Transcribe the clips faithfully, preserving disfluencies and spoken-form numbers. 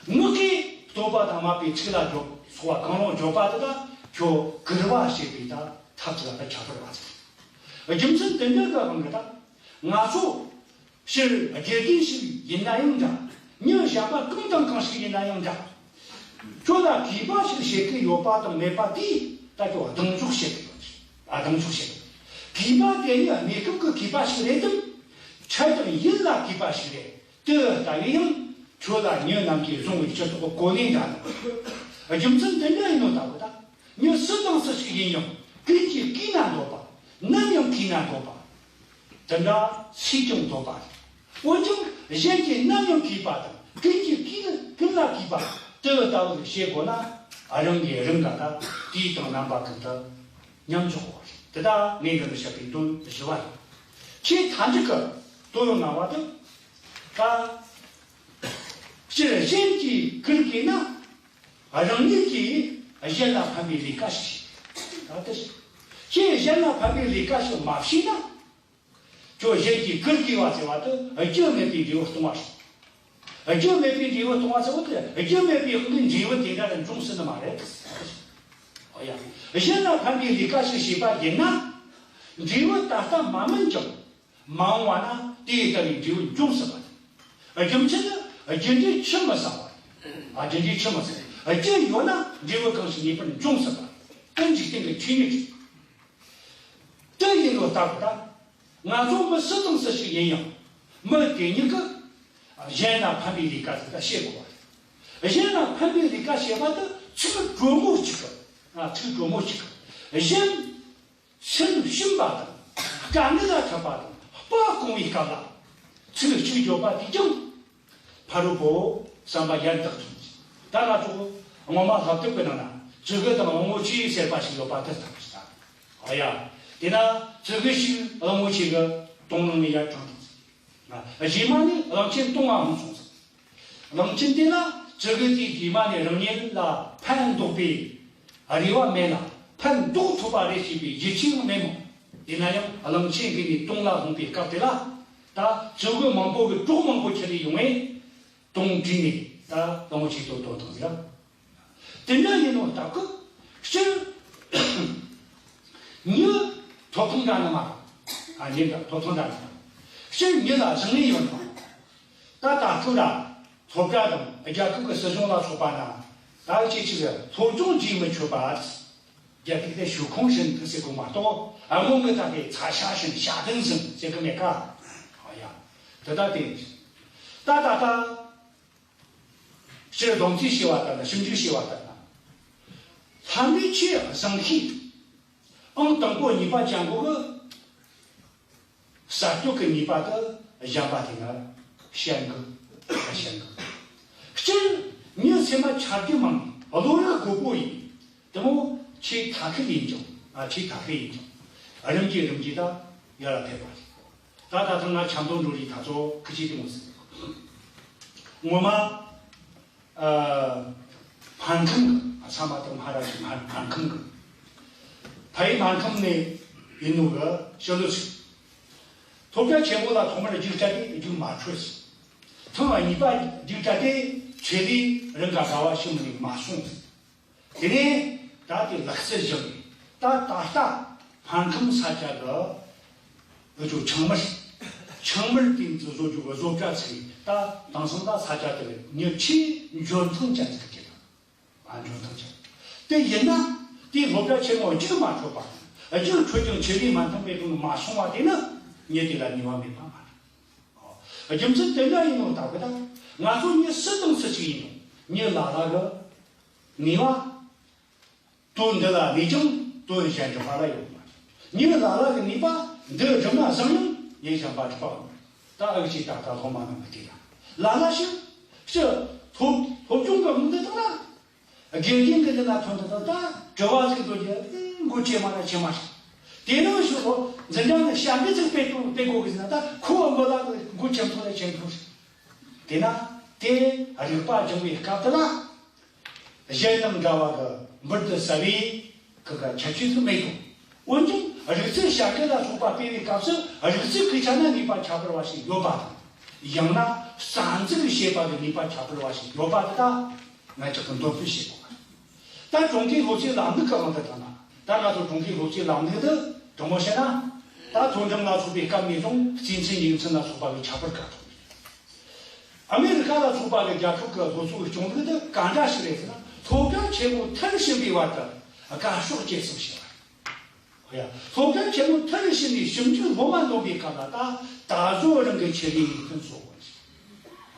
ངག་གིས་བསྟོད་པ་དང་སྨད་པའི་ཚིག་ལ་སྦྱོར་སོགས་པ་གང་རུང་བརྗོད་པ་དེ་དག་ཁྱོད་གུས་པ་བྱེད་པའི་ད་ཐབས་ཅིག་ལ་ད་ཁྱད་པར་བ་ཟེར། རྒྱུ་མཚན་དེ་འདྲ་གི་དབང་གིས་ད་ང་ཚོ་སྤྱིར་དགེ་རྒན་ཞིག་ཡིན་ན་ཡང་འདྲ། མྱི་གཞན་པ་གང་དང་གང་ཞིག་ཡིན་ན་ཡང་འདྲ། ཁྱོད་ལ་གུས་པ་ཞིག་བྱེད་ཀྱི་ཡོད་པ་དང་མེད་པ་དེས་ད་ཁྱོད་གདེང་འཇོག་བྱེད་ཀྱི་ཡོད། ཨ། གདེང་འཇོག་བྱེད་ཀྱི་ཡོད། གུས་པ་དེ་ནི་གནས་སྐབས་ཀྱི་གུས་པ་ཞིག་རེད་དམ། འཆལ་དང་ཡིད་ལ་གུས་པ་ཞིག་རེད། དེ་ལྟ་བུའི་ཡང་ཁྱོད་ལ་མྱི་རྣམས་ཀྱིས་བཟུང་བའི་སྤྱི་ཚོགས་གོ་གནས་འདྲ་དང་། རྒྱུ་མཚན་དེ་འདྲ་ཡིན་ནོ་ལྟ་བུ་དང་། མྱི་སུ་དང་སུ་ཞིག་ཡིན་ཡང་ཀུན་གྱིས་གུས་ན་འདོད་པ། ནམ་ཡང་གུས་ན་འདོད་པ། དེ་འདྲ་སུས་ཀྱང་འདོད་པ་རེད། འོན་ཀྱང་གཞན་གྱིས་ནམ་ཡང་གུས་པ་དང་ཀུན་གྱིས་ཀུན་ཀུན་ལ་གུས་པ་དེ་ལྟ་བུ་ཞིག་བྱེད་དགོས་ན། རང་གིས་རང་ག་ད་དུས་དང་རྣམ་པ་ཀུན་ཏུ་མཉམ་འཇོག་དགོས་རེད། དེ་དག་ངས་འདི་ལ་བཤད་པའི་དོན་བཞི་བ་རེད། ཆེས་མཐའ་མཇུག་གི་དོན་ལྔ་བ་དེ། ད་སྤྱིར་གཞན་གྱིས་བཀུར་དགོས་ན། རང་ཉིད་ཀྱིས་གཞན་ལ་ཕན་པའི་ལས་ཀ་ཞིག་བྱེད། ད་ལྟ་ཁྱེད་གཞན་ལ་ཕན་པའི་ལས་ཀ་ཞིག་མ་བྱས་ན། ཁྱོད་གཞན་གྱིས་བཀུར་དགོས་པ་ཟེར་བ་དེ་རྒྱུ་མེད་པའི་འབྲས་བུ་སྟོང་བ་རེད། རྒྱུ་མེད་པའི་འབྲས་བུ་སྟོང་བ་ཟེར་བ་དེ་རྒྱུ་མེད་པའི་དབང་གིས་འབྲས་བུ་དེ་འདྲ་ལ་འབྱུང་སྲིད་ནི་མ་རེད། ཨོ་ཡ། གཞན་ལ་ཕན་པའི་ལས་ཀ་ཞིག་བྱས་པ་ཡིན་ན། འབྲས་བུ་ད་ལྟ་མ་སྨིན་ཀྱང་། མ་འོངས་པ་ན་དེ་ལྟ་བུའི་འབྲས་བུ་འབྱུང་སྲིད་པ་རེད། རྒྱུ་མཚན་ནི་རྒྱུ་འབྲས་ཆུད་མི་ཟ་བ་རེད། ཨ། རྒྱུ་འབྲས་ཆུད་མི་ཟ། རྒྱུ་ཡོད་ན་འབྲས་བུ་གང་ཞིག་ངེས་པར་འབྱུང་སྲིད་པ་རེད། དེ་འཇིག་རྟེན་གྱི་ཆོས་ཉིད་རེད། དེ་ཡིན་ནོ་ལྟ་བུ་དང་། ང་ཚོ་མི་སུ་དང་སུ་ཞིག་ཡིན་ཡང་། མི་དེ་ཉིད་ཀྱིས་གཞན་ལ་ཕན་པའི་ལས་ཀ་དེ་དག་བྱེད་དགོས་པ་རེད། གཞན་ལ་ཕན་པའི་ལས་ཀ་བྱེད་པ་དེ་ཚིག་དྲོན་མོ་གཅིག་གིས། ཨ། ཚིག་དྲོན་མོ་གཅིག་གིས་གཞན་སེམས་ཞུམ་པ་དང་། དཀའ་ངལ་ལ་འཕྲད་པ་དང་སྤ་བཀོང་བའི་སྐབས་ལ་ཚིག་གཅིག་བརྗོད་པ་དེས་ཀྱང་། ཕ་རོལ་པོ་བསམ་པ་ཡར་དག་ཐོན་གྱི། ད་ང་ཚོ་ངོ་མ་སློབ་དེབ་ཀྱི་ནང་ན་ཙི་གུ་དང་གླང་པོ་ཆེ་ཟེར་བ་ཞིག་ཡོད་པ་དེ་ལྟ་བུ་ཞིག་དང་། ཨོ་ཡ། དེ་ན་ཙི་གུ་ཞིག་གླང་པོ་ཆེ་གི་དོང་ནང་ནས་ཡར་དྲངས་ཐོན་གྱི། རྗེས་མ་ནས་གླང་ཆེན་དོང་ང་འོང་སོང་ཟིག། གླང་ཆེན་དེ་ལ་ཙི་གུ་དེས་རྗེས་མ་ནས་རང་ཉིད་ལ་ཕན་འདོགས་པའི་རེ་བ་མེད་ལ། ཕན་འདོགས་ཐུབ་པ་རེད་ཞེས་པའི་ཡིད་ཆེས་ཡང་མེད་མོད། ཡིན་ན་ཡང་གླང་ཆེན་གྱིས་ནི་དོང་ལ་ལྷུང་པའི་སྐབས་དེ་ལ། ད་ཙི་གུ་མང་པོ་གི་སྒྲོག་མང་པོ་ཁྱེར་ཡོང་བས། དོང་བྲུས་ནས་ད་གླང་པོ་ཆེ་དོ་དོ་དང་ཟེར། དེ་འདྲ་ཡིན་ནོ་ལྟ་བུ་སྤྱིར་མྱི་ཐོབ་ཐང་འདྲ་ནི་མ་རེད། ཨ། ཡིན་ད་ཐོབ་ཐང་འདྲ་ནི་མ་རེད། སྤྱིར་མྱི་ལ་བཟང་ངན་ཡོད་མ་རེད། ད་ད་ལྟ་ལ་སློབ་གྲྭ་དང་རྒྱལ་ཁབ་ཀྱི་སྲིད་གཞུང་ལ་སོགས་པ་ན་ད་ཅིག་ཅིག་སློབ་སྦྱོང་རྒྱུན་མི་ཆད་པ། རྒྱ་ཕིག་དེ་ཞུ་ཁུངས་བཞིན་དུ་ཟེར་གོ་མ་གཏོགས། ཨ། སྔོན་གྱི་ད་གའི་ཚ་ཤ་བཞིན་ཞག་བདུན་ཟིན་ཟེར་གི་མེད་ཀ། ཨ་ཡ། དེ་ད་དེ་ད་ད་ད། སྤྱིར་སྡོམ་རྩིས་བྱས་པ་ལྟར་ན། ཞིབ་འཇུག་བྱས་པ་ལྟར་ན། ལྷ་འདྲེ་ཆེས་བཟང་ཤོས། ཨང་དང་པོ་གཉིས་པ་ཅན་པོ་གི་གསར་གཏོད་ཀྱི་ནུས་པ་དེ་གཞན་པ་དེ་ལ་ཞན་གི། ཞན་གི། སྤྱིར་མྱི་སེམས་པ་ཆ་རྒྱུས་མང་། བློ་རིག་རྒོད་པོ་ཡིན། དེ་མོ་ཆེས་ཐ་ཤལ་ཡིན་ཀྱང་། ཨ། ཆེས་ཐ་ཤལ་ཡིན་ཀྱང་། རིམ་གྱིས་རིམ་གྱིས་ད་ཡར་ལ་ཕེབས་པ་རེད། ད་ད་ཐེངས་ང་ཆབ་མདོ་འགྲོ་རིགས་ད་ཚོ་ཁི་ཆེ་དེ་མོ་ཟེར། ངོ་མ། ཨ། སྨན་ཁང་གི། ཨ། ས་མ་ཏི་མ་ཧ་ར་ཇི་སྨན་སྨན་ཁང་གི། ཕ་ཡུལ་སྨན་ཁང་ནས་ཡིན་ནོ་གི་ཕྱི་ལོགས་སུ། སློབ་གྲྭ་ཆེན་མོ་ལ་ཐོག་མར་རྒྱུགས་སྤྲད་དེ་རྒྱུགས་མ་འཕྲོད་ཟིག། ཐེངས་གཉིས་པ་རྒྱུགས་སྤྲད་དེ་ཆེད་ལས་རང་ག་ག་བ་ཞིག་མ་ནས་མ་སོང་ཟིག། དེ་ནས་ད་དེ་ལག་རྩལ་སྦྱངས་ནས་ད་ད་ལྟ་སྨན་ཁང་ས་ཆ་གི་འུ་ཚོ་ཆང་མར། ཆང་མར་དེ་ཚོ་བཟོ་རྒྱུ་གི་བཟོ་གྲྭ་ཚུགས་ནས། ད་དེང་སང་ད་ས་ཆ་དེ་ལ་མྱི་ཆེས་འཇོན་ཐང་ཅན་ཟིག་གི་ཁྱེད་དང་། ཨ། འཇོན་ཐང་ཅན། དེ་ཡིན་ན་དེ་སློབ་གྲྭ་ཆེན་མོ་རྒྱུགས་མ་འཕྲོད་པ། རྒྱུགས་འཕྲོད་ཀྱང་ཆེད་ལས་མ་འཐོན་པའི་སྒང་མ་སོང་བ་དེ་ནི་མྱི་དེ་ལ་ནུས་པ་མེད་པ་མ་རེད། ཨོ། རྒྱུ་མཚན་དེ་འདྲ་ཡིན་ནོ་ལྟ་བུ་ད་ང་ཚོ་མྱི་སུ་དང་སུ་ཞིག་ཡིན་ནོ། མྱི་ལ་ལ་གི་ནུས་པ། དོན་འདི་ལ་ལས་ཀྱང་དོན་གཞན་གྱི་བར་ལ་ཡོད་པ། མྱི་ལ་ལ་གི་ནུས་པ་འདི་སྒྲུབ་ན་བཟང་ཡང་ཡིན་གཞན་པ་གྲུབ་པའམ། ད་འུ་ཅག་ད་ལྟ་སློབ་མ་རྣམས་ཀྱི་དེ་ལ་ལ་ལ་ཞིག་ཕྱི་སློབ་སློབ་སྦྱོང་གི་དབང་དུ་བཏང་ན། དགེ་རྒན་གྱི་འདི་ན་ཐོན་དུ་ད་དྲི་བ་ཟིག་འདོད་རྒྱུ་མགོ་ཆེ་མ་ན་ཆེ་མ་ཞིག། དེ་ནང་ཞུ་ལོ་འཛིན་གྲྭ་ནས་བྱ་འགུལ་ཟིག་སྤེལ་དུ་སྤེལ་དགོས་གི་ཟེར་ན། ད་ཁོ་བ་མོ་ལ་མགོ་ཆེ་མཐོ་ལ་ཆེ་མཐོ་ཞིག། དེ་ན་དེ་རིག་པ་སྦྱོང་བའི་སྐབས་དེ་ལ། གཞན་དང་འདྲ་བ་གི་འབུར་དུ་ཟ་བའི་གི་གི་ཁྱད་ཆོས་སུ་མེད་དོ། འོན་ཀྱང་རིག་རྩལ་བྱ་དགའ་ལ་སོགས་པ་སྤེལ་བའི་སྐབས་སུ་རིག་རྩལ་གི་ཆ་ན་ནུས་པ་ཁྱད་པར་བ་ཞིག་ཡོད་པ་དང་། ཡང་ན་ གསར་འཛུགས་བྱེད་པ་གི་ནུས་པ་ཁྱད་པར་བ་ཞིག་ཡོད་པ་དེ་དག་ང་ཅག་གིས་འདོན་སྤེལ་བྱེད་དགོས། ད་གྲོང་ཁྱེར་སློབ་གསོའི་ལམ་ལུགས་ཀྱི་དབང་དུ་བཏང་ན། ད་ང་ཚོ་གྲོང་ཁྱེར་སློབ་གསོའི་ལམ་ལུགས་དེ་དྲང་མོ་བཤད་ན། ད་མཐོ་འབྲིང་ལ་སོགས་པའི་སྐབས་ནས་བཟུང་སྤྱི་མཚན་ཡིག་མཚན་ལ་སོགས་པ་གི་ཁྱད་པར་ག་ཐོག་ཨ་མེ་རི་ཁ་ལ་སོགས་པ་གི་རྒྱལ་ཁབ་ཀྱི་སློབ་གསོའི་སྐྱོང་ལུགས་དེ་ག་འདྲ་ཞིག་རེད་ཟེར་ན། སློབ་གྲྭ་ཆེན་མོ་མཐར་ཕྱིན་པའི་བར་དུ་དགའ་ཕྱོགས་བཅད་གསུམ་བྱས་པ་རེད། ཧོ་ཡ། སློབ་གྲྭ་ཆེན་མོ་མཐར་ཕྱིན་ནས་ཞིབ་འཇུག་སློབ་མ་འདོན་པའི་སྐབས་ལ། ད་ད་གཟོད་རང་གི་ཆེད་ལས་ཡིག་མཚན་སོགས་དགོས།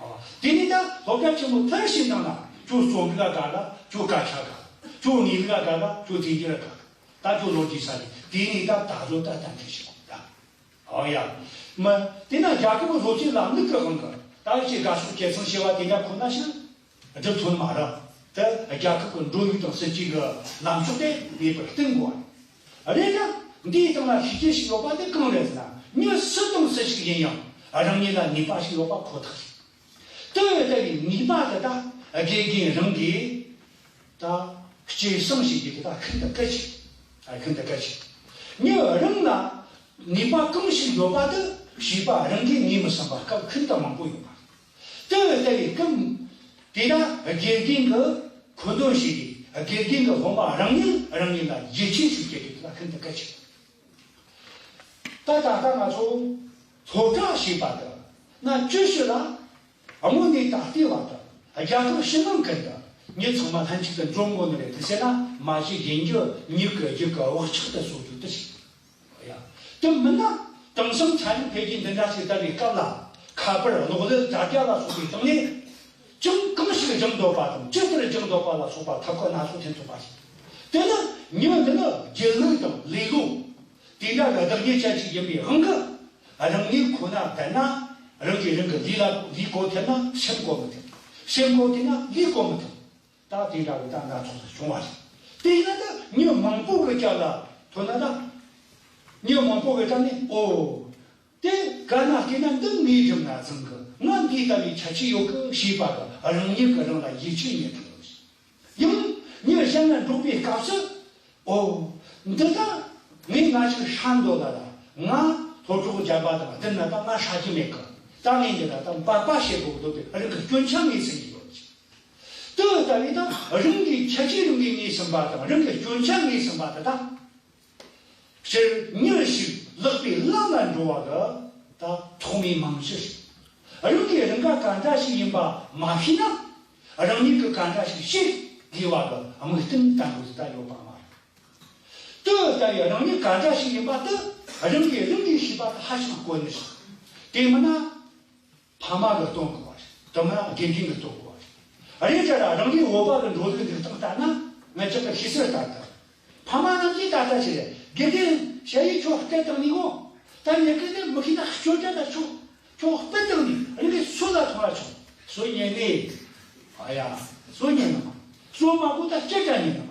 ཨ། དེ་ནས་ད་སློབ་གྲྭ་ཆེན་མོ་མཐར་ཕྱིན་ནང་ལ་ཁྱོད་རྩོམ་རིག་ལ་དགའ་ག་ཁྱོད་སྐད་ཆ་དགའ། ཁྱོད་དངོས་ལུགས་ལ་དགའ་ག་ཁྱོད་དེང་སྐྱིད་ལ་དགའ་ག་ད་ཁྱོད་ལོ་རྒྱུས་ས་རེད། དེ་ནས་ད་ད་གཟོད་ད་གཏན་འཁེལ་བྱེད་དགོས་ད། ཨོ་ཡ། མི། དེ་ན་རྒྱལ་ཁབ་ཀྱི་སློབ་གསོའི་ལམ་ལུགས་ཀྱི་དབང་གིས་ད་ཅིག་དགའ་ཕྱོགས་བཅད་གསུམ་བྱས་པ་དེ་འདྲ་ཁོ་ན་ཞིག་སྒྲུབ་ཐུབ་མ་རེད། དེ་རྒྱལ་ཁབ་ཀྱི་འགྲོ་ལུགས་དང་སྲིད་ཇུས་ཀྱི་ལམ་ཕྱོགས་དེ་ངེས་པར་བསྟུན་དགོས། རེད་ན། འདིའི་སྟེང་ལ་ཤེས་བྱ་ཞིག་ཡོད་པ་དེ་གང་རེད་ཟེར་ན། མྱི་སུ་དང་སུ་ཞིག་ཡིན་ཡང་རང་ཉིད་ལ་ནུས་པ་ཞིག་ཡོད་པ་ཁོ་ཐག་རེད། དེ་ལྟ་བུའི་ནུས་པ་དེ་ད་དགེ་རྒན་རང་གིས་ད་སྐྱེད་སྲིང་བྱེད་རྒྱུ་དེ་ད་ཤིན་ཏུ་གལ་ཆེ། ཨ། ཤིན་ཏུ་གལ་ཆེ། མྱི་རང་ལ་ནུས་པ་གང་ཞིག་ཡོད་པ་དེ་བྱིས་པ་རང་གིས་ངོས་མི་ཟིན་པ་སྐབས་ཤིན་ཏུ་མང་པོ་ཡོད་པ་རེད། དེ་ལྟ་བུའི་སྐབས་དེ་ད་དགེ་རྒན་གྱིས་མཁོ་འདོན་བྱས་ཏེ། དགེ་རྒན་གྱིས་སློབ་མ་རང་ཉིད་རང་ཉིད་ལ་ཡིད་ཆེས་ཤིག་བསྐྱེད་རྒྱུ་དེ་ད་ཤིན་ཏུ་གལ་ཆེ། ད་ད་ལྟ་ང་ཚོ་སློབ་གྲྭ་ཞེས་པ་དེ་ན་ཅི་ཞིག་ལ་དངོས་གནས་ད་ལྟའི་བར་དུ་རྒྱལ་ཁབ་ཕྱི་ནང་ཀུན་ཏུ་མྱི་ཚང་མ་ལྷན་ཅིག་ཏུ་འཛོམས་དགོས་ནི་རེད་དེ་ཟེར་ན། མ་གཞི་ཡིན་རྒྱུ་མྱིག་གི་རྒྱུད་ཀྱི་བག་ཆགས་དེ་གསོ་རྒྱུ་དེ་ཞིག་ཡ། དེ་མིན་ན་དེང་སང་ཚན་རིག་འཕེལ་རྒྱས་འདི་འདྲ་ཞིག་ལྟ་བུའི་སྐབས་ལ། ཁ་པར་གློག་ཀླད་དྲ་རྒྱ་ལ་སོགས་པའི་སྟེང་ནས་ཅང་གང་ཞིག་སྦྱང་འདོད་པ་དང་ཇི་ལྟར་སྦྱང་འདོད་པ་ལ་སོགས་པ་ཐབས་བཀོད་སྣ་ཚོགས་ཐོན་ཐུབ་པ་ཞིག་དེ་ནི་མྱི་འདི་ནི་སྒྱིད་ལུག་དང་ལེ་ལོ། དེ་འདྲ་གི་བདག་ཉིད་ཅན་ཞིག་ཡིན་པའི་དབང་གིས། རང་ཉིད་ཁོ་ན་བསྡད་ན་རང་གིས་རང་གི་ལུས་ལ་ལུས་གོ་ཐེབས་ན་སེམས་གོ་མི་ཐེབས། སེམས་གོ་ཐེབས་ན་ལུས་གོ་མི་ཐེབས། ད་དེ་འདྲ་གི་ད་སྣ་ཚོགས་སུ་བྱུང་བ་རེད། དེ་ཡིན་ན་ད་མྱི་མང་པོ་གི་རྒྱབ་ལ་ཐོན་ན་ད། མྱི་མང་པོ་གི་རྒྱབ་ནས་ཨོ། དེ་ག་ན་བལྟས་ན་འདི་ངའི་རྒྱབ་ན་ཚང་གི། ང་འདི་ལྟ་བུའི་ཁྱད་ཆོས་ཡོད་གི་ཞེས་པ་གི་རང་ཉིད་ཀྱིས་རང་ལ་ཡིད་ཆེས་རྙེད་ཐུབ་ཡོད། ཡང་མྱི་གཞན་ལ་འགྲོགས་པའི་སྐབས་སུ། ཨོ། འདི་ད་ངས་ང་ཞིག་ཧྲ་འདོད་ལ་ལ། ང་སློབ་གྲོགས་རྒྱབ་པ་དང་བསྡུར་ན་ད་ང་ཧྲ་རྒྱུ་མེད་གི། ད་ངས་འདི་ལ་ད་འབད་པ་བྱེད་དགོས་འདོད་པའི་རང་གི་སྐྱོན་ཆ་ངོས་ཟིན་གྱི་ཡོད། དེ་ལྟ་བུའི་ད་རང་གི་ཁྱད་ཆོས་རང་གིས་ངོས་ཟིན་པ་དང་རང་གི་སྐྱོན་ཆ་ངོས་ཟིན་པ་དེ་དག་སྤྱིར་མྱུར་ཞིག་ལེགས་པའི་ལམ་ལ་འགྲོ་བ་གི་ད་ཐོག་མའི་རྨང་གཞི་རེད། རང་གིས་རང་ག་ག་འདྲ་ཞིག་ཡིན་པ་མ་ཤེས་ན། རང་ཉིད་ཀྱིས་ག་འདྲ་ཞིག་ཤེས་དགོས་པ་གི་དམིགས་རྟེན་ལྟ་བུ་ཞིག་ད་ཡོད་པ་མ་རེད། དེ་ལྟ་བུའི་རང་ཉིད་ག་འདྲ་ཞིག་ཡིན་པ་དེ་རང་གིས་རང་གིས་ཤེས་པ་དེ་ཧ་ཅང་དཀོན་ནི་རེད། དེ་མིན་ན། ཕ་མ་གིས་སྟོན་དགོས་པ་རེད། དེ་མིན་ན་དགེ་རྒན་གྱིས་སྟོན་དགོས་པ་རེད། རེད་ཅེ་ན་རང་གི་བོད་པ་གི་འགྲོ་ལུགས་འདུག་སྟངས་ལྟར་ན། ང་ཅག་གི་ཤེས་གསལ་ལྟར་དུ། ཕ་མ་རྣམས་ཀྱིས་ད་ལྟ་ཞིག་རེད། དགེ་རྒན་ཞ་ཡིས་ཁྱོད་སྐད་བཏང་ནི་གོ། ད་ངས་གི་ནི་མི་ཤེས་ན་སྐྱོན་ཅན་ད་ཆོག་ཁྱོད་དཔེ་བཏང་ནི་རང་གི་སོ་ལ་ཐོངས་ལ་ཆོག་སོ་ཉན་ནི། ཨ་ཡ། སོ་ཉན་ནི་མ། སོ་མ་གོ་ད་སྐད་ད་ཉན་ནི་མ།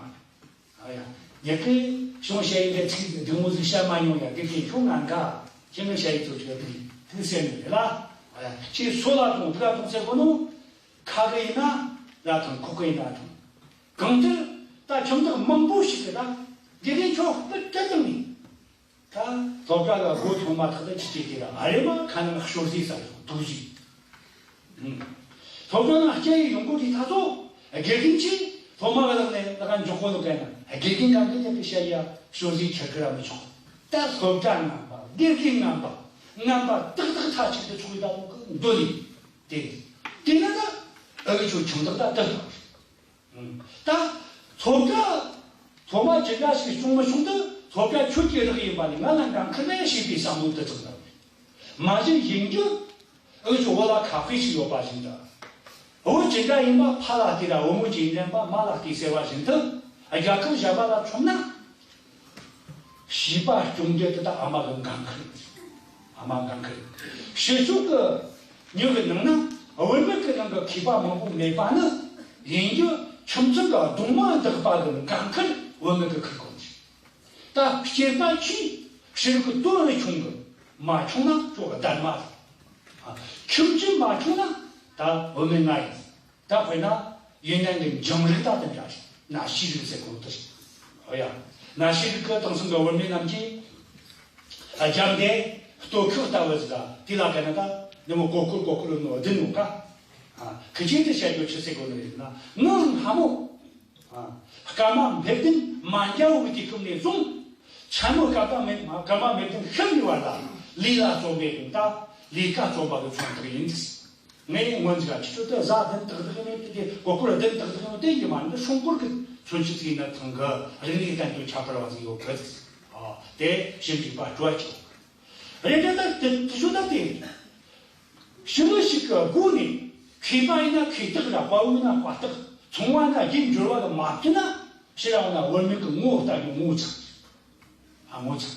ཨ་ཡ། ངས་ཀི་གཞུང་ཞ་ཡི་འདི་ཚིག་འདི་མོ་ཟིག་བཤད་མ་མྱོང་ཡ། དེ་ཀི་ཁྱོད་ང་འགའ་ཁྱེད་ངའི་ཞ་ཡི་ཚོ་ཆོས་དེ་ཐུགས་སེམས་ནས་རེད་ལ། ཨ་ཡ། ཁྱེད་སོ་ལ་དང་དགྲ་དང་ཟེར་གོ་ནོ། ཁ་གི་ཡིན་ན་ར་དང་ཁོག་གི་ཡིན་ན་དང་། གང་ལྟར་ད་ཁྱིམ་བདག་མང་པོ་ཞིག་གི་ད་དགེ་རྒན་ཁྱོད་དཔེ་སྐད་བཏང་ནི། ད་སློབ་གྲྭ་ལ་སྒོ་ཐོག་མ་ཐག་ཏུ་ཅི་བྱེད་ཀྱི་ར། ཨ་རེ་མ་ཁ་ནང་ཤོར་ཟིག་ས་རེད་འདུག་ཟིག་སློབ་གྲྭ་ནང་སྐྱེལ་ཡི་ཡོང་གོ་དུས་ད་ཚོ་དགེ་རྒན་གྱིས་སློབ་མ་གི་ལག་ནས་ལག་འཇོག་གོ་ལོ་གན་ན། དགེ་རྒན་གང་གི་དེ་གི་བཤད་ཡ་ཤོར་ཟིག་ཁྱེར་གི་ར་མི་ཆོག་ད་སློབ་གྲྭ་ངན་པ། དགེ་རྒན་ངན་པ། ངན་པ་ཏག་ཏག་མཐའ་གཅིག་ཏུ་ཚོགས་ཡི་ད་ལོ་གི་འདོད་ལི་དེ་དེ་ན་ད་ཨ་གི་ཆོ་ཆུང་དག་ད་ཏག་ཏག་ད་སློབ་གྲྭ་སློབ་མ་ཇི་འདྲ་ཞིག་བྱུང་མི་བྱུང་དུ་སློབ་གྲྭ་ཁྱོད་ཀྱི་རག་ཡིན་པ་ནི་ང་ལ་འགན་ཁུར་མེད་ཞེས་པའི་བསམ་བློ་དེ་ཚང་དང་། མ་གཞི་ཡིན་རྒྱུ་འུ་ཚོ་བོད་ལ་ཁ་དཔེ་ཞིག་ཡོད་པ་བཞིན་དུ། བུ་ཇི་འདྲ་ཡིན་པ་ཕ་ལ་ལྟོས་ར་བུ་མོ་ཇི་འདྲ་ཡིན་པ་མ་ལ་ལྟོས་ཟེར་བ་བཞིན་དུ། རྒྱལ་ཁབ་གཞན་པ་ལ་མཚོན་ན། བྱིས་པ་སྐྱོང་རྒྱུ་དེ་ད་ཨ་མ་གི་འགན་ཁུར། ཨ་མ་འགན་ཁུར། ཕྱི་ཕྱོགས་ཀྱི་མྱི་གི་ནང་ན་བུད་མེད་ཀྱི་ནང་གི་མཁས་པ་མང་པོ་མེད་པ་ནི། ཡིན་རྒྱུ་ཁྱིམ་ཚང་གི་གདུང་མ་འདེགས་པ་གི་འགན་ཁུར་བུད་མེད་ཀྱིས་འཁུར་དགོས་ནི། ད་སྐྱེས་པ་ཆེས་ཕྱི་རོལ་གྱི་དོན་རེ་ཆུང་གི་མ་ཆུང་ན་ཅོག་སྡར་མ་རེད། ཁྱིམ་གྱི་མ་ཆུང་ན་ད་བུད་མེད་ང་ཡིན། ད་དཔེར་ན་ཡུན་ནན་གྱི་འབྱུང་རིགས་ད་དེ་འདྲ་ཞིག་ན་ཤེས་རིག་ཟེར་གོ་དེ་རེད། ཨོ་ཡ། ན་ཤེས་རིག་གི་དེང་སང་གི་བུད་མེད་རྣམས་ཀྱིས་རྒྱབ་འདེད་ལྟོ་ཁོག་ལྟ་བུ་ཟིག་ལ་དེ་ལ་ག་ན་ད་ འདི་མོ་གོ་སྐོར་གོ་སྐོར་ནོ་བདུན་ནོ་ཀ། ཁི་ཆེན་དུ་བཤད་རྒྱུ་ཆི་ཟེར་དགོས་ནི་རེད་ན། ངའང་སྔ་མོ། སྐར་མ་འབེབས་ལྡན་མ་འཇའ་འོད་ཀྱི་ཁུམ་ནས་བཟུང་། མཚན་མོ་སྐར་མ་མེད་སྐར་མ་འབེབས་ལྡན་ཤར་བའི་བར་ལ་ལས་ལ་བརྩོན་པའི་དོན་དག་ལས་ཀ་བརྩོན་པ་གི་མཚོན་རྟགས་ཡིན། ངས་སྔོན་ཟིག་ཁྱེད་ཚོ་དེ་གཟའ་བདུན་ཏག་ཏག་ཡིན་ནོ། དེ་གོ་སྐོར་བདུན་ཏག་ཏག་ཡིན་ནོ་དེ་ཡིན་མ་ནི་སྲུང་འཁོར་གི་མཚོན་བྱེད་ཅིག་ཡིན་ན་ཐང་གི་རིག་གནས་བསྟན་དོན་ཁྱད་པར་བ་ཟིག་ཡོད་གི། དེ་ཞིབ་འཇུག་པ་སྤྲོ་བ་ཆེ་བོ། རེད་དེ་ད་དེ་དེ་ཚོ་ད་དེ་ཕྱི་མི་ཞིག་གི་སྒོ་ནས་མཁས་པ་ཡིན་ན་མཁས་རྟགས་ར། དཔའ་བོ་ཡིན་ན་དཔའ་རྟགས། ཚོང་བ་ན་རྒྱན་འབྱོར་བ་ལ་མ་བསྟུན་ན། ཕྱིར་རང་ན་བུད་མེད་ཀྱི་ངོ་བོ་ལྟ་རྒྱུ་ངོ་ཚ། ཨ་ངོ་ཚ།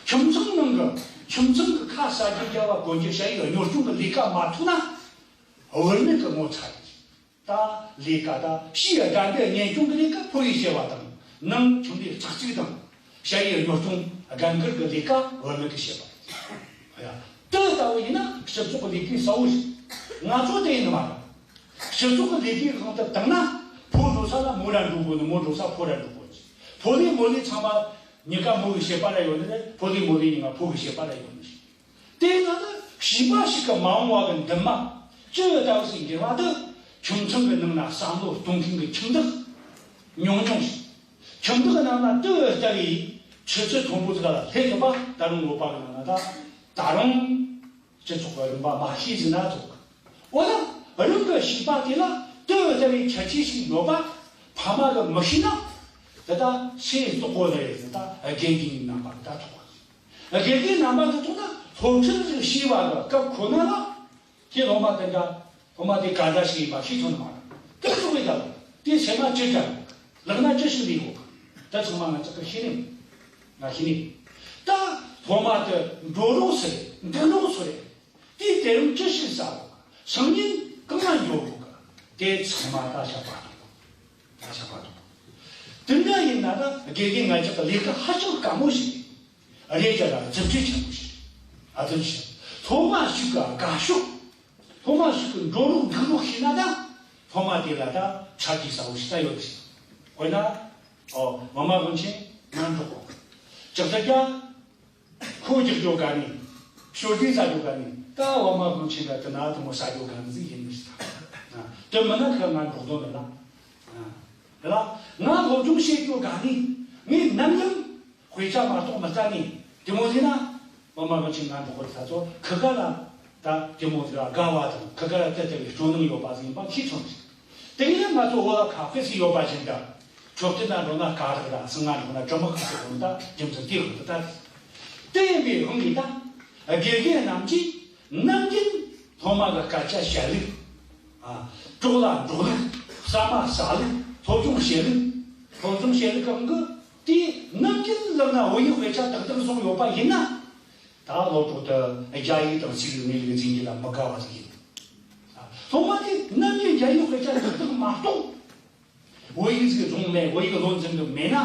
ཁྱིམ་ཚང་ནང་གི་ཁྱིམ་ཚང་གི་ཁ་ཟ་རྒྱུ་རྒྱ་བ་གོན་རྒྱུ་ཞ་ཡི་ཉོ་སྐྱོང་གི་ལས་ཀ་མ་ཐུབ་ན། བུད་མེད་ཀྱི་ངོ་ཚ་རེད། ད་ལས་ཀ་ད་ཕྱིའི་དགའ་ལྡན་གཉེན་སྐྱོང་གི་ལས་ཀ་ཕོ་ཡིས་བྱེད་པ་དང་། ནང་ཁྱིམ་ལས་ཚགས་ཚུད་དང་ཞ་ཡི་ཉོ་སྐྱོང་དགའ་མགུར་གྱི་ལས་ཀ་བུད་མེད་ཀྱིས་བྱེད་པ་རེད། དེ་ལྟ་བུ་ཡིན་ན་སྤྱི་ཚོགས་ལས་ཀའི་ས་བོ་ཞིག་ང་ཚོ་དེ་ཡིན་མ་རེད། སྤྱི་ཚོགས་ཀྱི་ལས་ཀའི་དབང་དུ་བཏང་ན། ཕོ་འགྲོ་ས་ལ་མོ་ར་འགྲོ་དགོས་ནི། མོ་འགྲོ་ས་ཕོ་ར་འགྲོ་དགོས་ནི། ཕོ་ལས་མོ་ལས་ཚང་མ་གཉིས་ཀ་མོ་གི་བྱེད་པ་ར་ཡོད་ནི་རེད། ཕོ་ལས་མོ་ལས་གཉིས་ཀ་ཕོ་གི་བྱེད་པ་ར་ཡོད་ནི་རེད། དེ་ན་ནི་བྱིས་པ་ཞིག་གི་མ་འོངས་པ་གི་འདུན་མ་ཅི་ལྟ་བུ་ཞིག་འགྱུར་བ་དེ། ཁྱིམ་ཚང་གི་ནང་ན་བསམ་བློ་གཏོང་མཁན་གྱི་ཁྱིམ་བདག་ཉུང་ཉུང་ཞིག་ཁྱིམ་བདག་གི་ནང་ན་དེ་ལྟ་བུའི་ཆུ་ཚོད་མཐོན་པོ་ཟིག་ལ་སླེབས་ཐུབ་པ། ད་རུང་བོད་པ་གི་ནང་ན་ད་ད་རུང་སྤྱི་ཚོགས་ཀྱི་རིམ་པ་མ་ཤེས་ཟིན་ན་ཐོག་འོ་ན་རང་གི་བྱིས་པ་དེ་ལ་དེ་ལྟ་བུའི་ཁྱད་ཆོས་ཤིག་ཡོད་པ་ཕ་མ་གིས་མི་ཤེས་ན། དེ་ད་ཚེ་སྲོག་གོ་ནི་རེད་ཟེར། ད་དགེ་རྒན་རྣམ་པ་གིས་ད་ཐོག་དགེ་རྒན་རྣམ་པ་གིས་ཐོག་ན་སློབ་ཁྲིད་ཅིག་ཤེས་པ་གི་སྐབས་ཁོ་ན་ལ། ཁྱེད་སློབ་མ་དེ་འདྲ་སློབ་མ་དེ་ག་འདྲ་ཞིག་ཡིན་པ་ཤེས་ཐུབ་ནི་མ་རེད། དེ་སོང་བའི་ད་དེ་སེམས་མ་ཅི་འདྲ། ལག་ན་ཅི་ཞིག་ལས་གོ། ད་ཚང་མ་ང་ཅག་གི་ཤེས་ནི། ང་ཤེས་ནི། ད་སློབ་མ་དེ་འགྲོ་ལུགས་སུ་རེད། འདུག་ལུགས་སུ་རེད། དེ་དེ་རིང་ཅི་ཞིག་ཟ་གོ། སང་ཉིན་གང་ང་འགྱོ་གོ་ག་དེ་ཚང་མ་ད་བྱ་བ་དང་། ད་བྱ་བ་དང་། དེ་འདྲ་ཡིན་ན་ད་དགེ་རྒན་ང་ཅག་གི་ལས་ཀ་ཧ་ཅང་དཀའ་མོ་ཞིག་རེད། རེད་ཀྱང་ལ་རྫུ་འཕྲུལ་ཆེན་པོ་ཞིག་ཨ་ཙི་ཞིག་སློབ་མ་ཞིག་གི་དགའ་ཕྱོགས། སློབ་མ་ཞིག་གི་འགྲོ་ལུགས་འདུག་ལུགས་ཤེས་ན་ད། སློབ་མ་དེ་ལ་ད་ཆ་རྒྱུས་ས་བོ་ཞིག་ད་ཡོད་ཟེར། དཔེར་ན། ཨོ་བ་མ་དབང་ཆེན་ང་འགྲོ་གོ་ཅག་ད་ཀྱ་ཁོ་རྒྱག་རྒྱུ་ག་ནི། ཞོར་འདྲེན་ས་རྒྱུ་ག་ནི། ད་བ་མ་དབང་ཆེན་ག་དེ་ན་དུ་མོ་ས་རྒྱུ་ག་ནི་ཟིག་ཡིན་ནི་ཟེར། དེ་མིན་ན་ཁ་ང་འགྲོ་དོན་མེད་ལ། རེད་ལ། ང་སློབ་སྦྱོང་བྱེད་རྒྱུ་ག་ནི། ངས་ནམ་ཡང་དཔེ་ཆ་མ་གཏོགས་མི་ལྟ་ནི། དེ་མོ་ཟེར་ན། བ་མ་དབང་ཆེན་ང་འགྲོ་གོ་ས་ཚོ་ཁི་ག་ལ། ད་དེ་མོ་ཟེར་དགའ་བ་དང་ཁི་ག་ལ་དེ་ལྟ་བུའི་སྤྲོ་སྣང་ཡོད་པ་ཟིག་ཡིན་པ་ཤེས་ཐུབ་ཟིག་དེ་ཡིན་ན་ང་ཚོ་བོད་ལ་ཁ་ཧྥེ་སི་ཡོད་པ་བཞིན་དུ། མཆོད་རྟེན་ན་འགྲོ་ན་དཀའ་རག་ར། གསང་སྔགས་འགྲོ་ན་དྲི་མ་ཁ་ཐུག་འགྲོ་ན་ད་རྒྱུ་མཚན་དེ་ཁོ་ཐག་ད། དེ་ཡིན་པའི་དབང་གིས་ད། དགེ་རྒན་རྣམས་ཀྱིས་ནམ་རྒྱུན་སློབ་མ་གི་སྐད་ཆ་བཤད་ལུགས། ཨ། གྲོགས་ལ་འགྲོགས་ལུགས། ཟ་མ་ཟ་ལུགས། སློབ་སྦྱོང་བྱེད་ལུགས། སློབ་སྦྱོང་བྱེད་ལུགས་གང་གི་དེ་ནམ་རྒྱུན་ལབ་ན་བོད་ཡིག་དཔེ་ཆ་ཏག་ཏག་བཟུང་ཡོད་པ་ཡིན་ན། ད་སློབ་གྲོགས་དེ་རྒྱ་ཡིག་དང་ཚིག་གི་ངེས་ལུགས་འཛིན་རྒྱུ་ལ་མི་དགའ་བ་ཟིག་ཡིན། སློབ་མ་དེ་ནམ་རྒྱུན་རྒྱ་ཡིག་དཔེ་ཆ་ཏག་ཏག་མ་གཏོགས། བོད་ཡིག་ཟིག་བཟུང་མེད། བོད་ཡིག་བློ་འཛིན་གི་མེད་ན།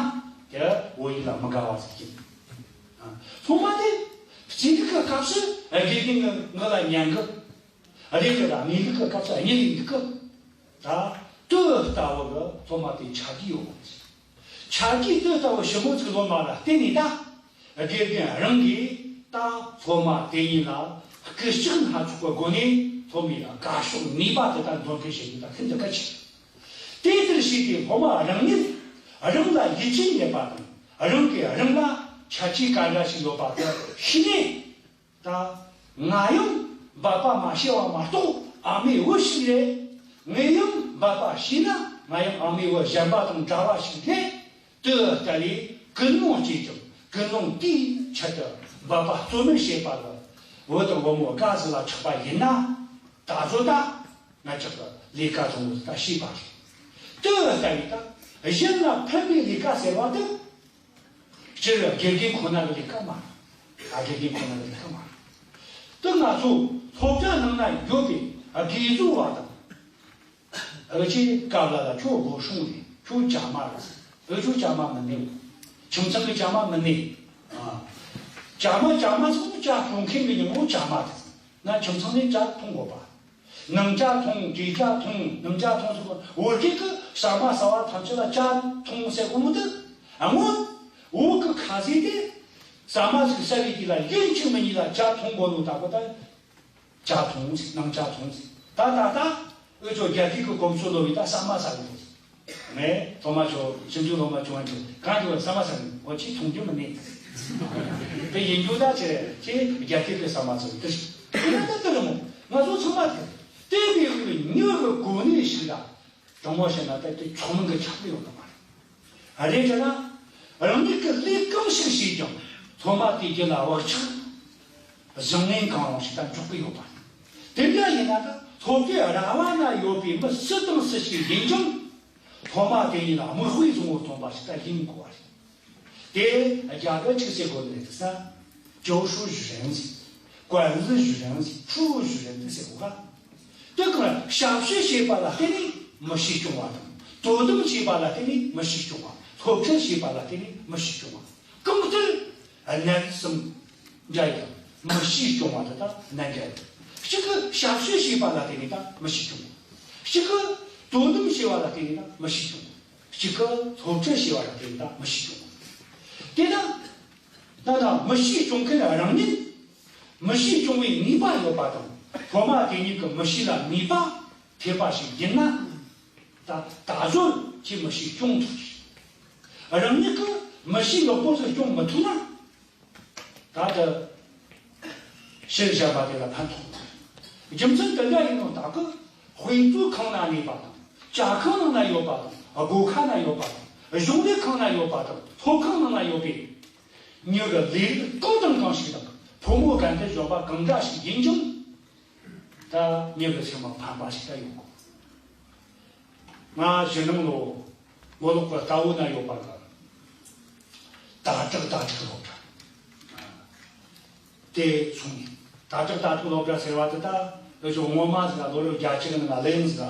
དེ་བོད་ཡིག་ལ་མི་དགའ་བ་ཟིག་ཡིན། སློབ་མ་དེ་རྩེད་རིགས་ཀྱི་སྐབས་སུ་དགེ་རྒན་གྱི་ངག་ལ་ཉན་གི། རེད་གི་ད་གཉིད་ལུག་གི་སྐབས་སུ་གཉིད་ལུག་འདུག་གི། ད་དེ་ལྟ་བུ་གི་སློབ་མ་དེ་ཆ་རྒྱུས་ཡོད་པ་རེད། ཆ་རྒྱུས་དེ་ལྟ་བུ་ཞིབ་མོ་ཅིག་སློབ་མ་ལ་བརྟེན་ནས་ད། དགེ་རྒན་རང་གིས་ད་སློབ་མ་དེ་གཉིས་ལ་སྐུལ་ལྕག་སྣ་ཚོགས་ཀྱི་སྒོ་ནས་སློབ་མའི་དགའ་ཕྱོགས་ནུས་པ་དེ་དག་འདོན་སྤེལ་བྱེད་རྒྱུ་ད་ཤིན་ཏུ་གལ་ཆེ། དེ་ལྟར་བྱས་ཏེ་སློབ་མ་རང་ཉིད་རང་ལ་ཡིད་ཆེས་མེད་པ་དང་། རང་གིས་རང་ལ་ཆ་རྒྱུས་ག་འདྲ་ཞིག་ཡོད་པ་དེ་ཤེས་ནས། ད་ང་ཡང་འབད་པ་མ་བྱས་པ་མ་གཏོགས་ཨ་མའི་བུ་ཞིག་རེད། ངས་ཡང་འབད་པ་བྱས་ན་ང་ཡང་ཨ་མའི་བུ་གཞན་པ་དང་འདྲ་བ་ཞིག་རེད། དེ་ལྟ་བུའི་ཀུན་སློང་སྐྱེས་ཀྱང་ཀུན་སློང་དེའི་ཆེད་དུ་འབད་པ་རྩོལ་མེད་བྱེད་པ་ལ་བུ་དང་བུ་མོ་དགའ་ཟིག་ལ་ཆགས་པ་ཡིན་ན། ད་གཟོད་ད་ང་ཅག་གི་ལས་ཀ་བཟང་བོ་ད་ཤེས་པ་རེད། དེ་ལྟ་བུའི་ད་གཞན་ལ་ཕན་པའི་ལས་ཀ་ཟེར་བ་དེ། སྤྱིར་དགེ་རྒན་ཁོ་ན་གི་ལས་ཀ་མ་རེད། ཨ་དགེ་རྒན་ཁོ་ན་གི་ལས་ཀ་མ་རེད། དེ་ང་ཚོ་སློབ་གྲྭ་ནང་ན་ཡོད་པའི་དགེ་ཟོག་བ་དང་། ཨ་ཅེ་སྐབས་ལ་ལ་ཁྱོད་སྒོ་སྲུང་རེད། ཁྱོད་བྱ་མ་རེད། ཨ་ཁྱོད་བྱ་མ་མི་གནས། ཁྱིམ་ཚང་གི་བྱ་མ་མི་གནས། ཨ། བྱ་མ་བྱ་མ་ཟེར་ན་བྱ་འཐུང་མཁན་གི་ཉིན་མོ་བྱ་མ་དེ་ཟེར་ན། ཁྱིམ་ཚང་ནས་བྱ་འཐུང་དགོས་པ། ནང་བྱ་འཐུང་། གྲོས་བྱ་འཐུང་། ནང་བྱ་འཐུང་ཟེར་གོ། བོད་སྐད་གི་ཟ་མ་ཟ་བ་ཐམས་ཅད་ལ་བྱ་འཐུང་ཟེར་གོ་ནོ་དེ། ཨ་ངོ་། བོད་གི་ཁ་ཟས་དེ་ཟ་མ་ཟིག་ཟ་བའི་དུས་ལ་ཡིན་གཅིག་མིན་གཉིས་ལ་བྱ་འཐུང་དགོས་ནོ་ད་གོ་ད། ཇ་འཐུང་ཟིག། ནང་ཇ་འཐུང་ཟིག། ད་ད་ད་འུ་ཚོ་རྒྱ་སྐད་ཀྱི་གོམས་སྲོལ་ལོབས་པས་ད་ཟ་མ་ཟ་གི་འདུག། ངས་སློབ་མ་ཚོ་ཞིབ་འཇུག་སློབ་མ་བྱུང་བ་འདི་གང་དུ་ཟ་མ་ཟ་གི་འོ་ཅི་འཐུང་རྒྱུ་མི་ནས། དེ་ཡིན་རྒྱུ་ད་ཅི་རེད། ཅི་རྒྱ་སྐད་ཀྱི་ཟ་མ་ཟ་གི་འདུག། དེ་ད་ད་དེ་རེད་མོ། ང་ཚོ་ཚང་མ་དེ་དེ་བས་མྱི་གི་གོ་གནས་ཤིག་ད། དྲང་མོ་བཤད་ན་ད་དེ་ཆུང་མིན་གྱི་ཆགས་ཀྱི་ཡོད་ནི་མ་རེད། རེད་ཅེ་ན། རང་ཉིད་ཀྱི་ལས་གང་ཞིག་བྱས་ཀྱང་སློབ་མ་དེ་རྒྱུད་ལ་བག་ཆགས་བཟང་ངན་གང་རུང་ཞིག་ད་འཇོག་གི་ཡོད་པ་རེད། དེ་འདྲ་ཡིན་ན་ད་སློབ་གྲྭའི་ར་བ་ན་ཡོད་པའི་མི་སུ་དང་སུ་ཞིག་ཡིན་ཀྱང་སློབ་མ་དེ་ཉིད་ལ་མིག་དཔེ་བཟང་བོ་སྟོན་པ་ཞིག་ད་ཡིན་དགོས་པ་རེད། དེ་རྒྱ་གར་ཆི་ཟེར་གོ་ནི་རེད་ཟེར་ན། 教书育人ཟེར། 管理育人ཟེར། 服务育人ཟེར་གོ་ག། དེ་གང་ལ་ཞབས་ཞུ་བྱེད་པ་ལ་བརྟེན་ནས་མི་གཤིས་སྐྱོང་བ་དང་། དོ་དམ་བྱེད་པ་ལ་བརྟེན་ནས་མི་གཤིས་སྐྱོང་བ། སློབ་ཁྲིད་བྱེད་པ་ལ་བརྟེན་ནས་མི་གཤིས་སྐྱོང་བ། གང་ལྟར་གནད་གསུམ་འདྲ་ཡི་དང་མི་གཤིས་སྐྱོང་བ་དེ་དག་གནད་འགག་ཡིན། གཅིག་གིས་ཞབས་ཞུ་བྱེད་པ་ལ་བརྟེན་ནས་ད་མི་གཤིས་སྐྱོང་བ། གཅིག་གིས་དོ་དམ་བྱེད་པ་ལ་བརྟེན་ནས་ད་མི་གཤིས་སྐྱོང་བ། གཅིག་གིས་སློབ་ཁྲིད་བྱེད་པ་ལ་བརྟེན་ནས་ད་མི་གཤིས་སྐྱོང་བ། དེ་ན་ད་ད་མི་གཤིས་སྐྱོང་མཁན་རང་ཉིད་མི་གཤིས་སྐྱོང་བའི་ནུས་པ་ཡོད་པ་དང་སློབ་མ་དེ་ཉིད་ཀྱི་མི་གཤིས་ལ་ནུས་པ་ཐེབས་པ་ཞིག་ཡིན་ན། ད་ད་གཟོད་ཀྱི་མི་གཤིས་སྐྱོང་ཐུབ་ཀྱི། རང་ཉིད་ཀྱི་མི་གཤིས་ལེགས་པོ་ཞིག་སྐྱོང་མི་ཐུབ་ན། ད་ལྟ་ཕྱིར་བཞག་པ་དེ་ལ་ཕན་ཐོགས་མེད། རྒྱུ་མཚན་དེ་འདྲ་ཡིན་ནོ་ད་གི་དཔེ་མཛོད་ཁང་ན་གནས་པ་དང་ཇ་ཁང་ནང་ན་ཡོད་པ་དང་སྒོ་ཁ་ན་ཡོད་པ་དང་གཞུང་ལས་ཁང་ན་ཡོད་པ་དང་ཐོབ་ཁང་ནང་ན་ཡོད་པའི་མྱི་གི་ལས་རིགས་གང་དང་གང་ཞིག་དང་ཕོ་མོ་རྒན་དེ་གཞོན་པ་གང་འདྲ་ཞིག་ཡིན་ཀྱང་། ད་མྱི་གི་སེམས་ལ་ཕན་པ་ཞིག་ད་ཡོང་གོ། ང་གཞི་ནང་ལོ་མགོ་ལོག་གི་རྟ་བོ་ན་ཡོད་པ་གི་ད་དྲག་ད་དྲག་སློབ་གྲྭ་དེ་སོང་ནས་ད་དྲག་ད་དྲག་སློབ་གྲྭ་ཟེར་བ་དེ་ད་ལོ་ཆུང་ངོ་མ་ཟིག་ལ་ལོ་རེ་བརྒྱ་ཆ་གི་ནང་ལ་གླེང་ཟིག་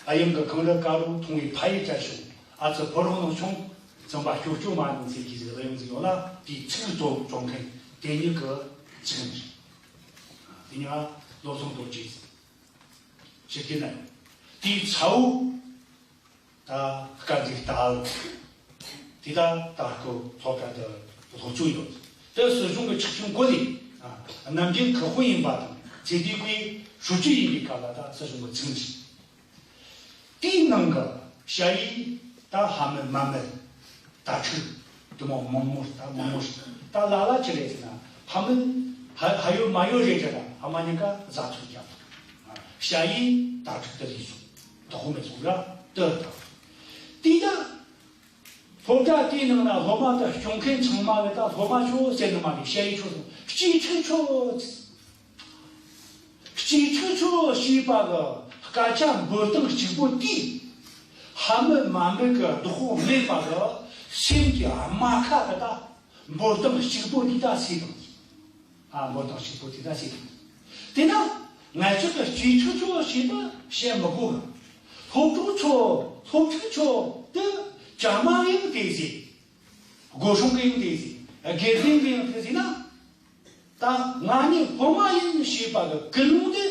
ཨ་ཡིན་གི་གངས་རི་དཀར་པོ་མཐོང་བའི་ཕ་ཡུལ་བྲལ་བྱུང་ཨ་ཙི་ཕོ་རོག་ནང་ཆུང་བཙུན་པ་སྐྱོ་སྐྱོ་མ་ནང་ཟེར་གྱི་ཟིག་གླེང་ཟིག་ཡོད་ལ་དེའི་ཚིག་ཏོ་གྲོང་མཁན་དེ་ཉིད་གི་ཚིག་ནི་རེད། དེ་ཉིད་ལ་ལོ་ཚོང་རྡོ་རྗེ་ཟེར་གྱི་ན་ཡོད། དེའི་ཚ་བོ་ད་དཀར་མཛེས་ལྟ་བུ་དེ་ད་ད་སྐོར་སློབ་གྲྭ་དུ་སློབ་སྦྱོང་ཡོད། དེ་སྲིད་གཞུང་གི་ཆིག་ཆུང་གོ་ལས་ནམ་རྒྱུན་ཁག་པོ་ཡིན་པ་དང་ཚེ་འདས་ཀྱི་ཧྲུའུ་ཅི་ཡིན་པའི་སྐབས་ལ་ད་སྲིད་གཞུང་གི་ཚིག་འདི། དེའི་ནང་གི་ཞ་ཡི་ད་ཧ་མི་མ་མི་ད་ཁྲིག་དུ་མོ་མང་མོ་ད་མང་མོ་ཞིག་ད་ལ་ལ་ཅི་རེད་ཟེར་ན་ཧ་མི་ཧ་ཧ་ཡོད་མ་ཡོད་རེད་ཅེ་ད་ཧ་མ་ཉི་ཀ་ཟ་ཚུགས་ཀྱང་ཞ་ཡི་ད་ཁྲིག་ཏུ་ལུས་སོང་ད་ཧོ་མེ་སོང་ར་ཏི་ད་དེ་ད་སློབ་གྲྭ་དེའི་ནང་ན་སློབ་མ་ད་སྐྱོང་མཁན་ཚང་མ་གི་ད་སློབ་མ་ཆོ་ཟེར་ནི་མ་རེད་ཞ་ཡི་ཆོ་སོང་སྐྱིད་ཆུ་ཆོ། སྐྱིད་ཆུ་ཆུ་ཞེས་པ་གི་སྐད་ཆ་འབོར་སྟངས་གཅིག་པོ་དེས་ཧ་མི་མ་མི་གི་བདག་པོ་མེད་པ་གི་སེམས་ཀྱི་རྨ་ཁ་གི་ད་འབོར་སྟངས་གཅིག་པོ་དེ་ད་སེ་དང་། ཨ་འབོར་སྟངས་གཅིག་པོ་དེ་ད་སེ་དང་། དེ་ན་ང་ཚོ་གི་སྐྱིད་ཆུ་ཆུ་ཞེས་པ་བཤད་མི་དགོས་གི། སློབ་ཕྲུག་ཚོ་སློབ་ཕྲུག་ཚོ་དེ་ཇ་མ་ཡིན་དེ་ཟེ། སྒོ་སྲུང་གི་ཡིན་དེ་ཟེ། དགེ་རྒན་གི་ཡིན་དེ་ཟེ་ན། ད་ང་ནི་སློབ་མ་ཡིན་ཞེས་པ་གི་ཀུན་སློང་དེ་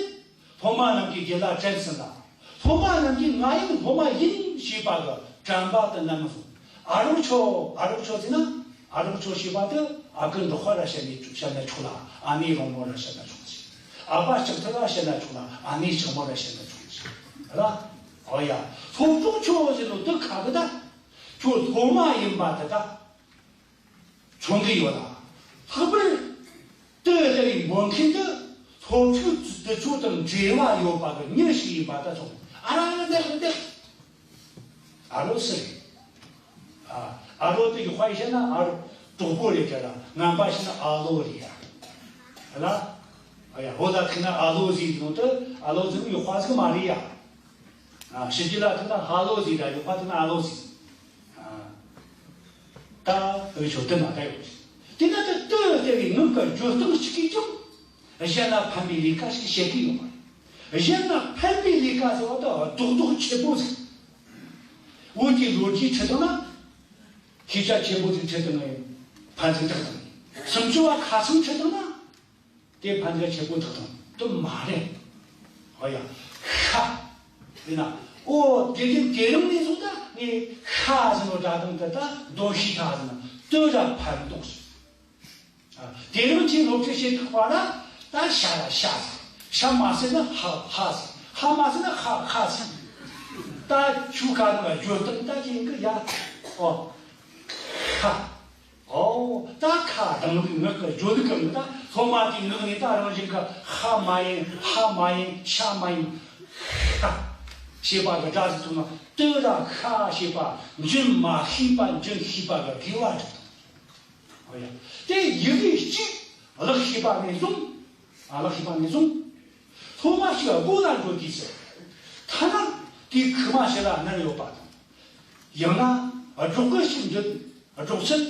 སློབ་མ་རྣམས་ཀྱི་རྒྱུད་ལ་དྲན་ཟིན་ལ། སློབ་མ་རྣམས་ཀྱིས་ང་ཡང་སློབ་མ་ཡིན་ཞེས་པ་གི་དྲན་པ་དེ་བསྣམས་སོང་། ཨ་རོགས་ཆོ་ཨ་རོགས་ཆོ་ཟེར་ན་ཨ་རོགས་ཆོ་ཞེས་པ་དེ་ཨ་ཁུ་འབྲོག་པ་ར་བཤད་ནས་བཤད་ན་ཆོག་ལ་ཨ་ནེ་རོང་མོ་ར་བཤད་ན་ཆོག་ཟེར། ཨ་ཕ་ལྕགས་ཐག་ར་བཤད་ན་ཆོག་ལ་ཨ་ནེ་ལྕགས་མོ་ར་བཤད་ན་ཆོག་ཟེར། ལ་ཨོ་ཡ་སློབ་ཕྲུག་ཆོ་ཟེར་ནོ་དེ་ཁ་གི་ད་ཁྱོད་སློབ་མ་ཡིན་པ་དེ་ད། མཚོན་གྱི་ཡོད་ལ། ལྷག་པར་དུ་དེ་རིང་འབོད་མཁན་དུ་སློབ་ཕྲུག་དེ་ཚོ་དང་འབྲེལ་བ་ཡོད་པ་གི་མྱི་ཞིག་ཡིན་པ་ད་ཚོ་ཨ་ར་འདེགས་འདེགས། ཨ་རོ་སི་རེད། ཨ་ཨ་རོ་དེ་ཡི་དཔའ་ཡིས་བཤད་ན་ཨ་རོ་གྲོགས་པོ་རེད་ཀྱ་ལ་ངན་པ་བཤད་ན་ཨ་ལོ་རེད་ཡ། ཨ་ལ། ཨ་ཡ་ཧོ་ད་ཁི་ན་ཨ་ལོ་ཟིག་ནང་དུ་ཨ་ལོ་ཟིག་ཡོད་དཔའ་ཟིག་མ་རེད་ཡ། ཨ་ཕྱི་རྒྱལ་ལ་ཐུག་ན་ཧ་ལོ་ཟིག་ར་ཡོད་པ་ཐུག་ན་ཨ་ལོ་ཟིག། ཨ་ད་འུ་ཆོ་དེ་ན་ད་ཡོད། དེ་ན་ད་ལྟོས་ལྟ་བའི་ངང་གི་འགྱུར་སྟངས་གཅིག་གིས་ཀྱང་གཞན་ལ་ཕན་པའི་ལས་ཀ་ཞིག་བྱེད་ཀྱི་ཡོད་པ་རེད། གཞན་ལ་ཕན་པའི་ལས་ཀ་ཟེར་བ་ད་རྡོག་རྡོག་ཆེ་པོ་ཟིག། འུ་ཅག་ལོ་རྒྱུས་ཁྲིད་བཏང་ན་ཤེས་བྱ་ཆེ་པོ་ཟིག་ཁྲིད་བཏང་ངས་ཕན་ཚུན་ཐུག་བཏང་ངས་སུམ་ཅུ་བ་ཁ་ཚང་ཁྲིད་བཏང་ན། དེ་ཕན་ཚུན་ཆེ་པོ་ཐག་དང་དུ་མ་རེད། ཨོ་ཡ། ཤ། ཡིན་ན། ཨོ་དགེ་རྒན་དེ་རིང་ནས་བཟུང་ད་ངས་ཤ་ཟེར་ནོ་སྒྲ་གདངས་དེ་ད་འདོན་ཤེས་ཐལ་ཟེར་ན་དུ་ར་ཕན་ཐོགས་སོང་། ཨ་དེ་རིང་ཁྱེད་སློབ་ཁྲིད་བྱེད་ཐུབ་པ་ན་ད་ཤ་ལ་ཤ་ཟེར། ཤ་མ་ཟོས་ན་ཧ་ཧ་ཟེར། ཧ་མ་ཟོས་ན་ཧ་ཧ་ཟེར། ད་ཆུ་ཁ་ནང་ལ་བརྗོད་སྟངས་ད་ཅིག་གི་ཡ། ཨོ། ཧ། ཨོ། ད་ཁ་རང་ལུགས་ངག་གི་བརྗོད་ལུགས་གི་ད་སློབ་མ་དེའི་ངག་ནས་ད་རང་བཞིན་གི་ཧ་མ་ཡིན། ཧ་མ་ཡིན། ཤ་མ་ཡིན། ཧ། ཞེས་པ་གི་སྒྲ་ཟིག་ཐོན་ན། དེ་ལ་ཧ་ཞེས་པ་འབྱིན་མ་ཤེས་པ་འབྱིན་ཤེས་པ་གི་དགེ་བ་སྒྲུབ་དང་། ཨོ་ཡ། དེ་ཡི་གེ་གཅིག་ལག་ཤེས་པ་ནས་བཟུང་། ཨ། ལག་ཤེས་པ་ནས་བཟུང་། སློབ་མ་ཞིག་སྒོ་ལ་འགྲོ་དུས་སུ། ཐ་ན་དེའི་ཁུག་མ་ཞིག་ལ་མནན་ཡོད་པ་དང་། ཡང་ན་སྒྲོག་གི་ཞིག་འདུག་སྒྲོག་ཚུལ་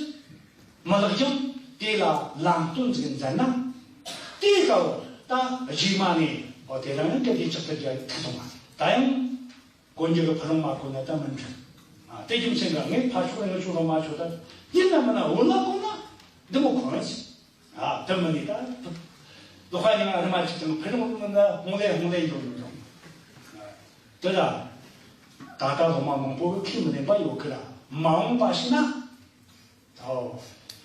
མི་ལེགས་ཀྱང་དེ་ལ་ལམ་སྟོན་ཟིག་མཛད་ན། དེའི་སྐབས་ད་རྗེས་མ་ནས། ཨོ། དེ་རང་ཡང་གལ་ཏེ་ལྕགས་ཐབ་རྒྱ་ཐུག་སོང་བ། ད་ཡང་གོན་རྒྱུ་གི་ཕུ་རུང་མ་གོན་ན་ད་མི་འགྲིག་ཨ། དེ་རྒྱུ་མཚན་གྱིས་ངས་ཕ་ཕྱོགས་ངའི་ཕྱོགས་ལ་མ་ཆོག་ད་ཡིན་ན་མིན་ན་འོ་ལ་གོན་ན་འདི་མོ་གོན་ཟིག་ཨ། དེ་མིན་ནི་ད་ལོ་ཁ་ཉིན་ཨ་རི་མ་ཅིག་དང་ཕུ་རུང་མིན་ན་ཧོང་ལེ་ཧོང་ལེ་འགྱོ་འགྱོ་འགྱོ། དེ་ལ་ད་ལྟ་སློབ་མ་མང་པོ་གི་ཁས་མི་ལེན་པ་ཡོད་གི་ར། མ་འོངས་པ་ཞིག་ན། ཨོ།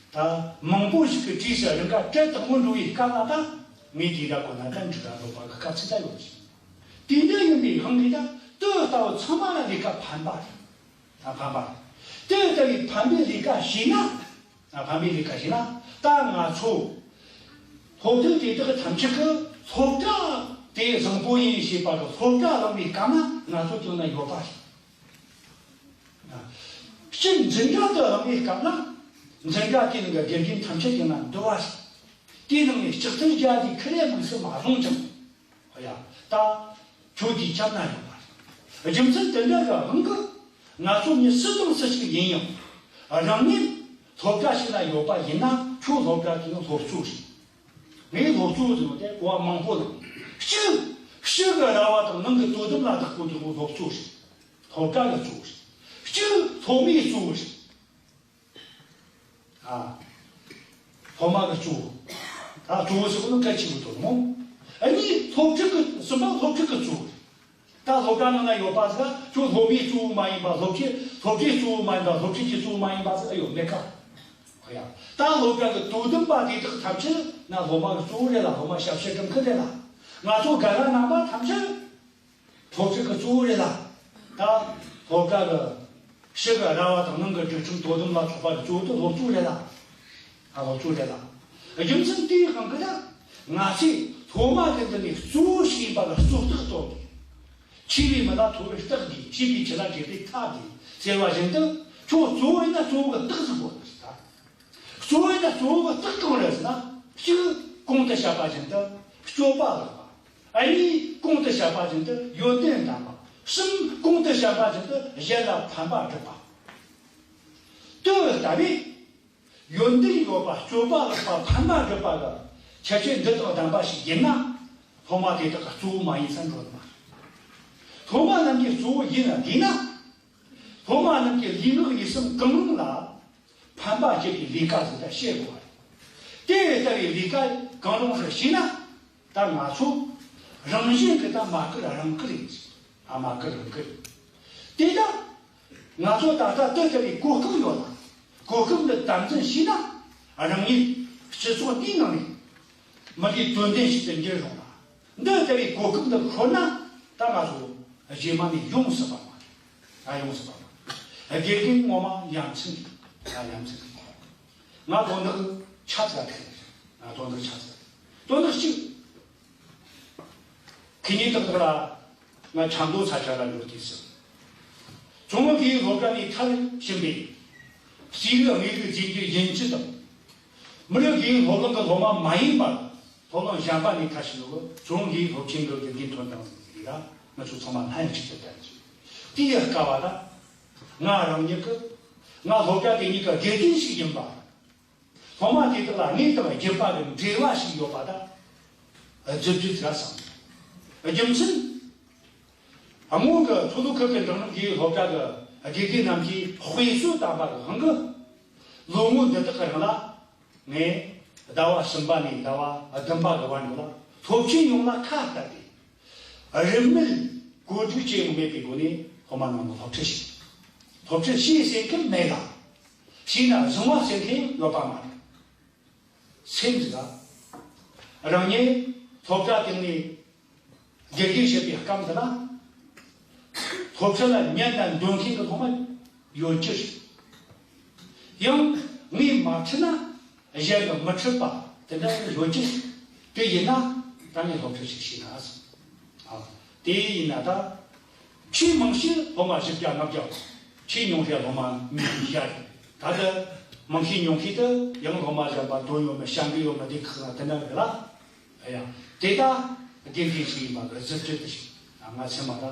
ད་མང་པོ་ཞིག་གི་གྲས་སུ་རང་ག་གྲལ་དང་པོ་འགྲོ་བའི་སྐབས་ལ་ད་ངས་དེ་འདྲ་གོ་ན་ད་འགྲིག་ག་ལོ་པ་གི་སྐབས་ཚིག་ད་ཡོད་ཅིང་། དེ་འདྲ་ཡིན་པའི་དབང་གིས་ད་དེ་ལྟ་བུ་ཚང་མ་ལ་ལས་ཀ་ཕན་པ་རེད། ད་ཕན་པ་རེད། དེ་ལྟ་བུའི་ཕན་པའི་ལས་ཀ་བྱས་ན། ད་ཕན་པའི་ལས་ཀ་བྱས་ན། ད་ང་ཚོ་སློབ་ཕྲུག་དེ་དག་ཐམས་ཅད་ཀྱིས་སློབ་གྲྭ་དེ་བཟང་པོ་ཡིན་ཞེས་པ་གི་སློབ་གྲྭ་བླངས་པའི་སྐབས་ན་ང་ཚོ་ཀྱང་ན་ཡོད་པ་རེད། སྤྱིར་འཛིན་གྲྭ་དུ་བླངས་པའི་སྐབས་ན། འཛིན་གྲྭ་དེའི་ནང་གི་དགེ་རྒན་ཐམས་ཅད་ཀྱང་ན་འདུལ་བ་རེད། དེའི་ནང་ནས་ལྕགས་ཐབ་རྒྱ་དེ་ཁི་ལས་དམིགས་སུ་མ་བཟུང་ཅིང་། ཨོ་ཡ། ད་ཁྱོད་ཀྱིས་བཅབ་ན་ཡོང་བ་རེད། རྒྱུ་མཚན་དེ་འདྲ་གི་དབང་གིས་ང་ཚོ་མི་སུ་དང་སུ་ཞིག་ཡིན་ཡང་། རང་ཉིད་སློབ་གྲྭ་ཞིག་ན་ཡོད་པ་ཡིན་ན། ཁྱོད་སློབ་གྲྭ་དེའི་སློབ་གཙོ་རེད། ངས་སློབ་གཙོ་ཟེར་བ་དེ་གོ་བ་མང་པོ་དང་། གཅིག་ཕྱི་གི་ར་བ་དང་ནང་གི་དོ་དམ་ལ་བདག་པོ་དེ་སློབ་གཙོ་རེད། སློབ་གྲྭ་གི་གཙོ་བོ་རེད། གཅིག་སློབ་མའི་གཙོ་བོ་རེད། ཨ། སློབ་མ་གི་གཙོ་བོ། ད་གཙོ་བོ་ཟེར་བ་ནི་གལ་ཆེན་པོ་དོ་སྣང་། ཨ་ནི་སློབ་ཕྲུག་གི་གསུམ་པ་སློབ་ཕྲུག་གི་གཙོ་བོ་རེད། ད་སློབ་གྲྭ་ནང་ན་ཡོད་པ་ཟིག་ལ་ཁྱོད་སློབ་མའི་གཙོ་བོ་མ་ཡིན་པ། སློབ་གྲྭའི་སློབ་གྲྭའི་གཙོ་བོ་མ་ཡིན་པ། སློབ་ཁྲིད་ཀྱི་གཙོ་བོ་མ་ཡིན་པ་ཟིག་ཨེ་ཡོད་མེད་ཀ། ཨོ་ཡ། ད་སློབ་གྲྭ་གི་དོ་དམ་པ་དེ་དག་ཐམས་ཅད་ན་སློབ་མ་གི་གཙོ་བོ་རེད་ལ། སློབ་མ་ཞབས་ཕྱི་སྒྲུབ་མཁན་རེད་ལ། ང་ཚོ་རྒན་ལགས་རྣམ་པ་ཐམས་ཅད་སློབ་ཕྲུག་གི་གཙོ་བོ་རེད་ལ། ད་སློབ་གྲྭ་གི་ཕྱི་གི་ར་བ་དང་ནང་གི་སྒྲིག་ཁྲིམས་དོ་དམ་ལ་སོགས་པ་གི་གཙོ་བོ་དེ་སློབ་གཙོ་རེད་ལ། ཨ། སློབ་གཙོ་རེད་ལ། རྒྱུ་མཚན་དེའི་དབང་གིས་ད་ང་ཚོས་སློབ་མ་དེ་འདི་ནས་གཙོ་བོ་ཞིག་ཡིན་པ་ལ་གཙོ་རྟགས་སྟོན་དགོས། ཆེ་བའི་མི་ལ་མཐོ་བའི་རྟགས་དགོས། སྐྱེས་པའི་ཁྱི་ལ་དྲེགས་པའི་ཐགས་དགོས་ཟེར་བ་བཞིན་དུ། ཁྱོད་གཙོ་བོ་ཡིན་ན་གཙོ་བོ་གི་རྟགས་ཟིག་དགོས་ནི་རེད་ད། གཙོ་བོ་ཡིན་ན་གཙོ་བོ་གི་རྟགས་གང་རེད་ཟེར་ན། གཅིག་གོང་དུ་བཤད་པ་བཞིན་དུ་སྤྱོད་པ་ལེགས་པ། གཉིས་གོང་དུ་བཤད་པ་བཞིན་དུ་ཡོན་ཏན་ལྡན་པ། གསུམ་གོང་དུ་བཤད་པ་བཞིན་དུ་གཞན་ལ་ཕན་པ་སྒྲུབ་པ། དེ་ལྟ་བུའི་ཡོན་ཏན་ཡོད་པ། སྤྱོད་པ་ལེགས་པ། ཕན་པ་སྒྲུབ་པ་གི་ཁྱད་ཆོས་འདི་དག་ལྡན་པ་ཞིག་ཡིན་ན། སློབ་མ་དེ་དག་གཙོ་བོ་མ་ཡིན་ས་འགྲོ་ནི་མ་རེད། སློབ་མ་རྣམས་ཀྱི་གཙོ་བོ་ཡིན་ན་དེས་ན། སློབ་མ་རྣམས་ཀྱི་ལུས་ངག་ཡིད་གསུམ་གང་རུང་ལ་ཕན་པ་སྐྱེད་པའི་ལས་ཀ་ཟིག་ད་བྱེད་དགོས་པ་རེད། དེ་ལྟ་བུའི་ལས་ཀ་གང་རུང་ཟིག་བྱས་ན། ད་ང་ཚོ་རང་བཞིན་གྱིས་ད་མ་བསྐུལ་རང་བསྐུལ་ཡིན། ཨ། མ་བསྐུལ་རང་བསྐུལ། དེ་ད་ང་ཚོ་ད་ལྟ་དེ་ལྟ་བུའི་གོ་སྐབས་ཡོད་ལ། གོ་སྐབས་འདི་དམ་འཛིན་བྱས་ན། རང་ཉིད་སྤྱི་ཚོགས་འདིའི་ནང་ནས་མི་སྡེ་དོན་ལྡན་ཞིག་ཏུ་འགྱུར་རུང་ལ། འདི་ལྟ་བུའི་གོ་སྐབས་འདི་ཤོར་ན། ད་ང་ཚོ་རྗེས་མ་ནས་ཡོང་སྲིད་པ་མ་རེད། ད་ཡོང་སྲིད་པ་མ་རེད། དགེ་རྒན་ངོ་མ་ཡ་མཚན་གྱི། ད་ཡ་མཚན་གྱི། ང་དོན་དག་ཆ་ཚང་ཐུག་ཡོད། ང་དོན་དག་ཆ་ཚང་། དོན་དག་གཅིག་ཁེ་ཉིན་ཏག་ཏག་ལ་ང་ཆབ་མདོ་ས་ཆ་ལ་འགྲོ་དུས་སུ། ཚོང་དབང་སློབ་གྲྭ་ནས་མཐར་ཕྱིན་པའི་རྩིས་རིག་དངོས་རིག་འཛིན་རྒྱུ་ཡིན་གཅིག་དང་། མི་རིགས་སློབ་གླིང་གི་སློབ་མ་མ་ཡིན་པར་སློབ་གླིང་གཞན་པ་ནས་མཐར་ཕྱིན་ནོ། ཚོང་དབང་སློབ་ཆེན་གྱི་དགེ་རྒན་ཐོན་དང་ཟེར་གྱི་ར། ང་ཚོ་ཚང་མ་ལྷན་ཅིག་ཏུ་བསྡད་ཀྱི། དེའི་སྐབས་བ་ད་ང་རང་ཉིད་ཀྱི། ང་སློབ་གྲྭ་དེ་ཉིད་ཀྱི་དགེ་རྒན་ཞིག་ཡིན་པ། སློབ་མ་དེ་དག་ལ་ངེད་དང་སྒྱིད་པ་གི་འབྲེལ་བ་ཞིག་ཡོད་པ་དང་། རྫུ་འཕྲུལ་ཟེར་བསམ། རྒྱུ་མཚན། སྔོན་གྱི་མཚོ་ལྷོ་ཁུལ་གྱི་འབྲིང་རིམ་དགེ་རྒན་སློབ་གྲྭ་གི་དགེ་རྒན་རྣམས་ཀྱིས་དཔེ་སྲོལ་བཏབ་པ་གི་དབང་གིས། ལོ་ངོ་འདི་དག་གི་རིང་ལ། ངས་ཟླ་བ་གསུམ་པ་ནས་ཟླ་བ་བདུན་པ་གི་བར་དུ་ལ་སློབ་ཆེན་ཡོངས་ལ་ཁ་གཏད་དེ། རིན་མེད་བཀོད་སྒྲིག་བྱེད་ཡོང་མེད་པའི་སྒོ་ནས་སློབ་མ་རྣམས་ལ་སློབ་ཁྲིད་བྱས། སློབ་ཁྲིད་བྱས་ཟེར་མཁན་མེད་ལ། བྱས་ན་བཟུང་བ་ཟེར་མཁན་ཡོད་པ་མ་རེད། སེམས་ཟིག་ལ། རང་ཉིད་སློབ་གྲྭ་དེ་ནས་ དགེ་རྒན་བྱེད་པའི་སྐབས་འདི་ལ། སློབ་ཁྲིད་ལ་ཉན་དང་འདོན་མཁན་གྱི་སློབ་མ་ཡོད་རྒྱུ་རེད། ཡང་ངས་མ་ཁྲིད་ན་གཞན་གྱིས་མི་ཁྲིད་པ་དེ་འདྲ་ཡོད་རྒྱུ་རེད། དེ་ཡིན་ན་ད་ངས་སློབ་ཁྲིད་ཞིག་བྱས་ན་ཟེར། ཨ། དེ་ཡིན་ན་ད་ཆེས་མང་ཤོས་སློབ་མ་བཞི་བརྒྱ་ལྔ་བརྒྱ། ཆེས་ཉུང་ཤོས་སློབ་མ་ཉིས་བརྒྱ་རེད། ད་ལྟ་མང་ཤོས་ཉུང་ཤོས་དེ་ཡང་སློབ་མ་གཞན་པ་འདོན་ཡོད་མེད་བྱ་འགུལ་ཡོད་མེད་དེ་ཁག་ན་དེ་འདྲ་རེད་ལ། ཨ་ཡ། དེ་ད་དགེ་རྒན་ཞིག་ཡིན་པ་གི་གཟི་བརྗིད་དེ་ཞིག་ང་ཚེ་མ་ད་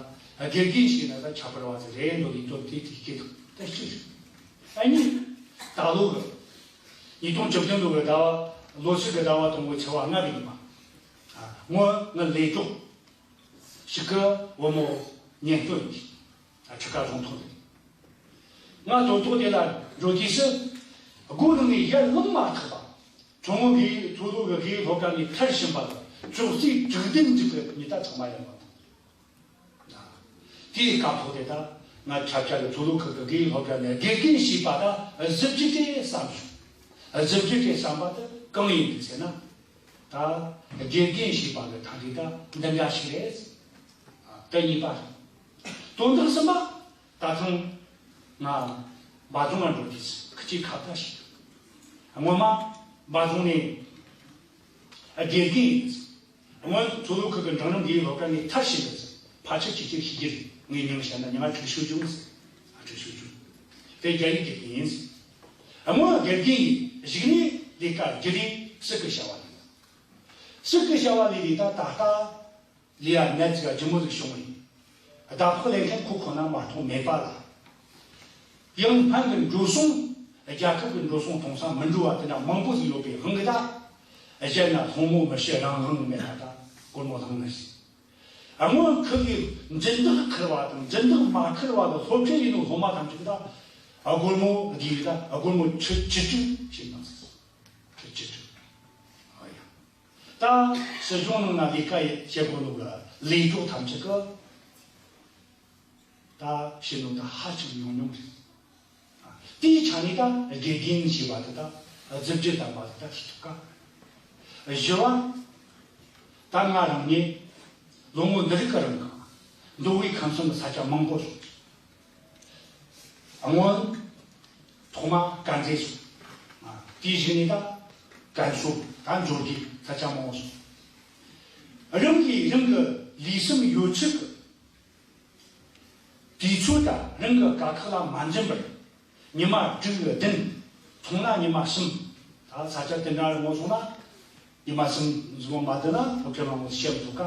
དགེ་རྒན་ཞིག་ན་ད་ཁྱད་པར་བ་ཚོ་རེད་འདུག་ཡིན་དོན་དེ་དེ་སྐད་དུ་ད་ཅི་རེད། ཨ་ནི་ད་ལོ་གི་ཉིས་སྟོང་བཅུ་བདུན་ལོ་གི་ཟླ་བ་ལོ་གཅིག་གི་ཟླ་བ་དང་པོའི་ཚེས་པ་ལྔ་གི་ཉིན་མ། ཨ། སྔོན་ང་ལས་གྲོགས་ཞིག་གི་བུ་མོ་གཉེན་སྟོན་ཡིན། ཨ། ཁྲི་ཀ་རྫོང་ཐོག་ནས། ང་དོན་ཐོག་དེ་ལ་འགྲོ་དུས་སུ། སྒོ་ནང་ནས་ཡར་ལངས་མ་ཐུབ་པ། མཚོ་སྔོན་དགེ་མཚོ་ལྷོ་གི་དགེ་སློབ་གྲྭ་ནས་ཐར་ཕྱིན་པ་ལ་ཅོག་ཙེ་དྲུག་བདུན་ཅིག་གི་ཉི་ཟླ་ཚང་མ་ཡོང་བ་དང་། དེའི་སྐབས་ཐོག་དེ་དག་ང་ཆབ་ཆ་གི་མཚོ་ལྷོ་ཁུལ་གྱི་དགེ་སློབ་གྲྭ་ནས་དགེ་རྒན་ཞེས་པ་དག་གཟི་བརྗིད་ཅེས་བསམ་བྱུང་། གཟི་བརྗིད་ཅེས་བསམ་པ་དེ་གང་ཡིན་ཟེར་ན། ད་དགེ་རྒན་ཞེས་པ་གི་ཐ་སྙད་ད་འདི་འདྲ་ཞིག་རེད། ད་གཉིས་པ་རེད། དོན་དག་གསུམ་པ། ད་ཐེངས་ང་འབའ་རྫོང་ལ་འགྲོ་དུས་ཁི་ཅིག་ཁ་བརྡ་ཞིག་སྔོན་མ་འབའ་རྫོང་ནས་དགེ་རྒན་ཡིན། སྔོན་མཚོ་ལྷོ་ཁུལ་གྱི་འབྲིང་རིམ་དགེ་སློབ་གྲྭ་ནས་ཐར་ཕྱིན་པ་ཟེར། ཕལ་ཆེར་ཁྱེད་ཀྱིས་ཤེས་ཀྱི་རེད། ངའི་མིང་བཤད་ན་ཉི་མ་ཁྲུ་ཤོད་ཅུང་ཟེར། ཨ། ཁྲུ་ཤོད་ཅུང་། དེ་རྒྱ་ཡིག་དགེ་རྒན་ཡིན་ཟེར། སྔོན་དགེ་རྒན་ཡིན། གཞུག་ནས་ལས་ཀ་བརྒྱུད་རིང་སྲིད་ཀྱི་བྱ་བ་ལས། སྲིད་ཀྱི་བྱ་བ་ལས་རིང་ད་ད་ལྟ་ལས་ཡ་ནད་ཅིག་ལྗིད་མོ་ཟིག་བྱུང་བས། ཟླ་ཕོགས་ལེན་མཁན་ཁོ་ཁོ་ན་མ་གཏོགས་མེད་པ་ལ། ཡང་སྨན་གྱི་འགྲོ་སོང་། རྒྱལ་ཁབ་ཀྱི་འགྲོ་སོང་གཏོང་ས་མི་འགྲོ་བ་དེ་འདྲ་མང་པོ་ཟིག་ཡོད་པའི་དབང་གིས་ད། གཞན་ན་སློང་མོ་མི་བྱེད་རང་དབང་མེད་པ་ད་སྒོར་མོ་བླངས་ནི་ཟིག་སྔོན་ཁུར་གི་འཛིན་བདག་ཁུར་བ་དང་འཛིན་བདག་མ་ཁུར་བ་གི་སློབ་ཆེན་ཡིན་ནོ་སློབ་མ་ཐམས་ཅད་ད་སྒོར་མོ་བསྡུས་ད་སྒོར་མོ་ཁྲི་བཅུ་དྲུག་ཕྱིན་བཏང་ཟིག་ཁྲི་བཅུ་དྲུག་ཨ་ཡ། ད་སྲིད་གཞུང་ནང་ན་ལས་ཀ་བྱེད་དགོས་ནོ་གི་ལས་གྲོགས་ཐམས་ཅད་ཀྱི་ད་བྱེད་ནོ་ད་ཧ་ཅང་ཉུང་ཉུང་རེད། དེའི་ཆ་ནས་ད་དགེ་རྒན་ཞེས་པ་དེ་ད་གཟི་བརྗིད་ལྡན་པ་དེ་ད་ཤེས་ཐུབ་ཀ་བཞི་བ། ད་ང་རང་ཉིད་ལོ་ངོ་འདི་རིགས་ཀྱི་རིང་ལ་མདོ་དབུས་ཁམས་གསུམ་གྱི་ས་ཆ་མང་པོ་སོང་། སྔོན་ཐོག་མ་དཀར་མཛེས་སོང་། དེའི་གཞུག་ནས་ད་ཀན་སུའུ་ད་འབྱོར་གྱི་ས་ཆ་མང་པོ་སོང་། རང་གིས་རང་གི་ལུས་སེམས་ཡོད་ཚད་ཀྱི་དུས་ཚོད་དང་རང་གི་དཀའ་ཁག་ལ་མ་འཛེམས་པར་ཉི་མ་དྲུག་བདུན། ཐུང་ན་ཉི་མ་གསུམ། ད་ས་ཆ་དེ་འདྲ་རུ་ངོ་སོང་ན་ཉི་མ་གསུམ་ཟིག་མ་བསྡད་ན་སློབ་གྲྭ་མང་པོ་བཤད་མི་ཐུབ་ཀ་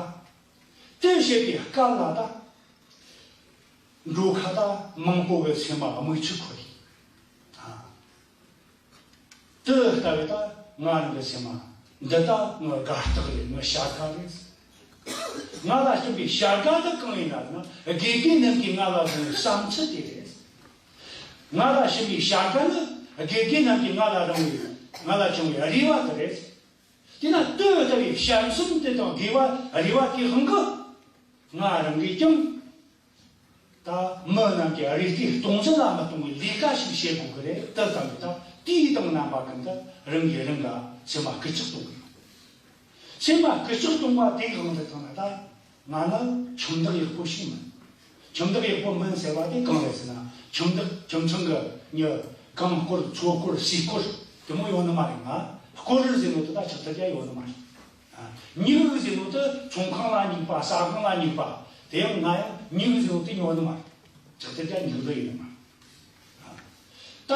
དེ་བཤད་པའི་སྐབས་ལ་ད། འགྲོ་ཁ་ད་མང་པོ་གི་སེམས་མ་དམིགས་ཆུ་ཁོལ། ཨ། དེ་ལྟ་བུ་ད་ང་རང་གི་སེམས་མ་འདི་ད་ངའི་དགའ་རྟགས་རེད། ངའི་བྱ་དགའ་རེད། ང་ལ་བྱིན་པའི་བྱ་དགའ་དེ་གང་ཡིན་ལབ་ན་དགེ་རྒན་རྣམས་ཀྱིས་ང་ལ་བྱིན་པའི་བྱམས་བརྩེ་དེ་རེད། ང་ལ་བྱིན་པའི་བྱ་དགའ་ནི་དགེ་རྒན་རྣམས་ཀྱིས་ང་ལ་རིང་བའི་ང་ལ་བྱིན་པའི་རེ་བ་དེ་རེད། དེས་ན་དེ་ལྟ་བུའི་བྱམས་སེམས་དེ་དང་དགེ་བ་རེ་བ་དེའི་དབང་གིས་ང་རང་གིས་ཀྱང་། ད་མི་རྣམས་ཀྱི་རེ་ལྟོས་སྟོང་ཟད་ལ་མི་གཏོང་བའི་ལས་ཀ་ཞིག་བྱེད་དགོས་ཀྱི་རེད། དེ་ཙམ་གྱིས་ད་དུས་དང་རྣམ་པ་ཀུན་ཏུ་རང་གིས་རང་གི་སེམས་མ་སྐུལ་ལྕག་གཏོང་གི་ཡོད། སེམས་མ་སྐུལ་ལྕག་གཏོང་བ་དེའི་དབང་དུ་བཏང་ན་ད་ང་ནི་ཁྱིམ་བདག་ཡག་པོ་ཞིག་མིན། ཁྱིམ་བདག་ཡག་པོ་མིན་ཟེར་བ་དེ་གང་རེད་ཟེར་ན། ཁྱིམ་བདག་ཁྱིམ་ཚང་གི་མྱི་གང་བསྐོར་ཚོ་བསྐོར་སུས་བསྐོར་དེ་མོ་ཡོད་ནི་མ་རེད། ང་བསྐོར་ཟེར་ནོ་དེ་ད་ཆགས་ཐུབ་ཀྱི་ཡོད་ནི་མ་རེད། ཨ། སྨྱུག་ཟེར་ནོ་དེ་ཚོང་ཁང་ལ་སྨྱུག་པ། ཟ་ཁང་ལ་སྨྱུག་པ། དེ་ཡང་ང་ཡང་སྨྱུག་ཟེར་ནོ་དེ་ཉོ་ནི་མ་རེད། ཆགས་ཐུབ་ཀྱི་སྨྱུག་ལོ་ཡིན་ནི་མ་རེད། ཨ། ད་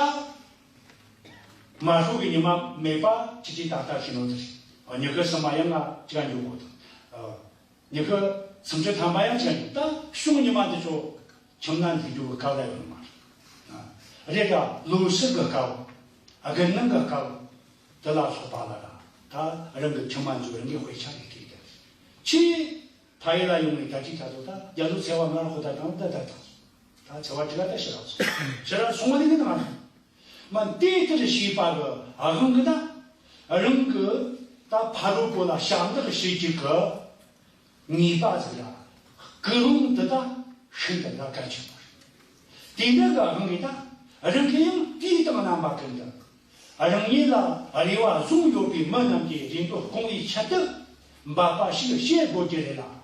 མ་ཤོར་གི་ཉི་མ་མེད་པ་ཅི་ཅི་ཏག་ཏག་ཤི་ནོ་དེ་རེད། ཨ། ཉི་ཤུ་གསུམ་པ་ཡང་ང་ཅི་ག་འགྱོ་དགོས་དང་། ཨ། ཉི་ཤུ་སུམ་ཅུ་ཐམ་པ་ཡང་ཅི་ག་འགྱོ། ད་ཤུང་ཉི་མ་འདི་ཚོ་ཁྱིམ་ན་འདུག་རྒྱུ་གི་སྐབས་ལ་ཡོད་ནི་མ་རེད། ཨ། རེད་ད་ལོ་ཕྱུགས་གི་སྐབས། དགུན་གནང་གི་སྐབས། དེ་ལ་སོགས་པ་ལ་ར་ད་རང་གི་ཁྱིམ་མ་འཛུགས་རང་གི་དཔེ་ཆ་རེ་སྤྲད་དེ། ཆེས་ཕ་ཡུལ་ལ་ཡོང་ནས་ད་ཅི་ད་དུ་ད་རྒྱ་ལོ་ཚེ་བ་ང་ར་ཧོ་ད་དང་ད་ད་ད་ད་ཚེ་བ་ཅི་ག་ད་ཕྱི་ར་སོང་། ཕྱི་ར་སོང་བ་ནི་ནི་ང་ར་མ་དེ་ལྟར་བྱས་པ་གི་ཨ་དབང་གི་ད་རང་གི་ད་ཕ་རོལ་པོ་ལ་ཞབས་འདེགས་ཞུ་རྒྱུ་གི་ངེས་པ་ཟིག་ལ་ཀུན་སློང་འདི་དག་ཤིན་ཏུ་ལ་གལ་ཆེན་པོ་རེད། དེ་འདྲ་གི་དབང་གིས་ད་རང་གིས་ཡང་དུས་དང་རྣམ་པ་ཀུན་ཏུ་རང་ཉིད་ལ་རེ་བ་བཟུང་ཡོད་པའི་མི་རྣམས་ཀྱི་རེ་འདོད་སྐོང་བའི་ཆེད་དུ་འབད་པ་ཞིག་བྱེད་དགོས་ཀྱི་རེད་ལ།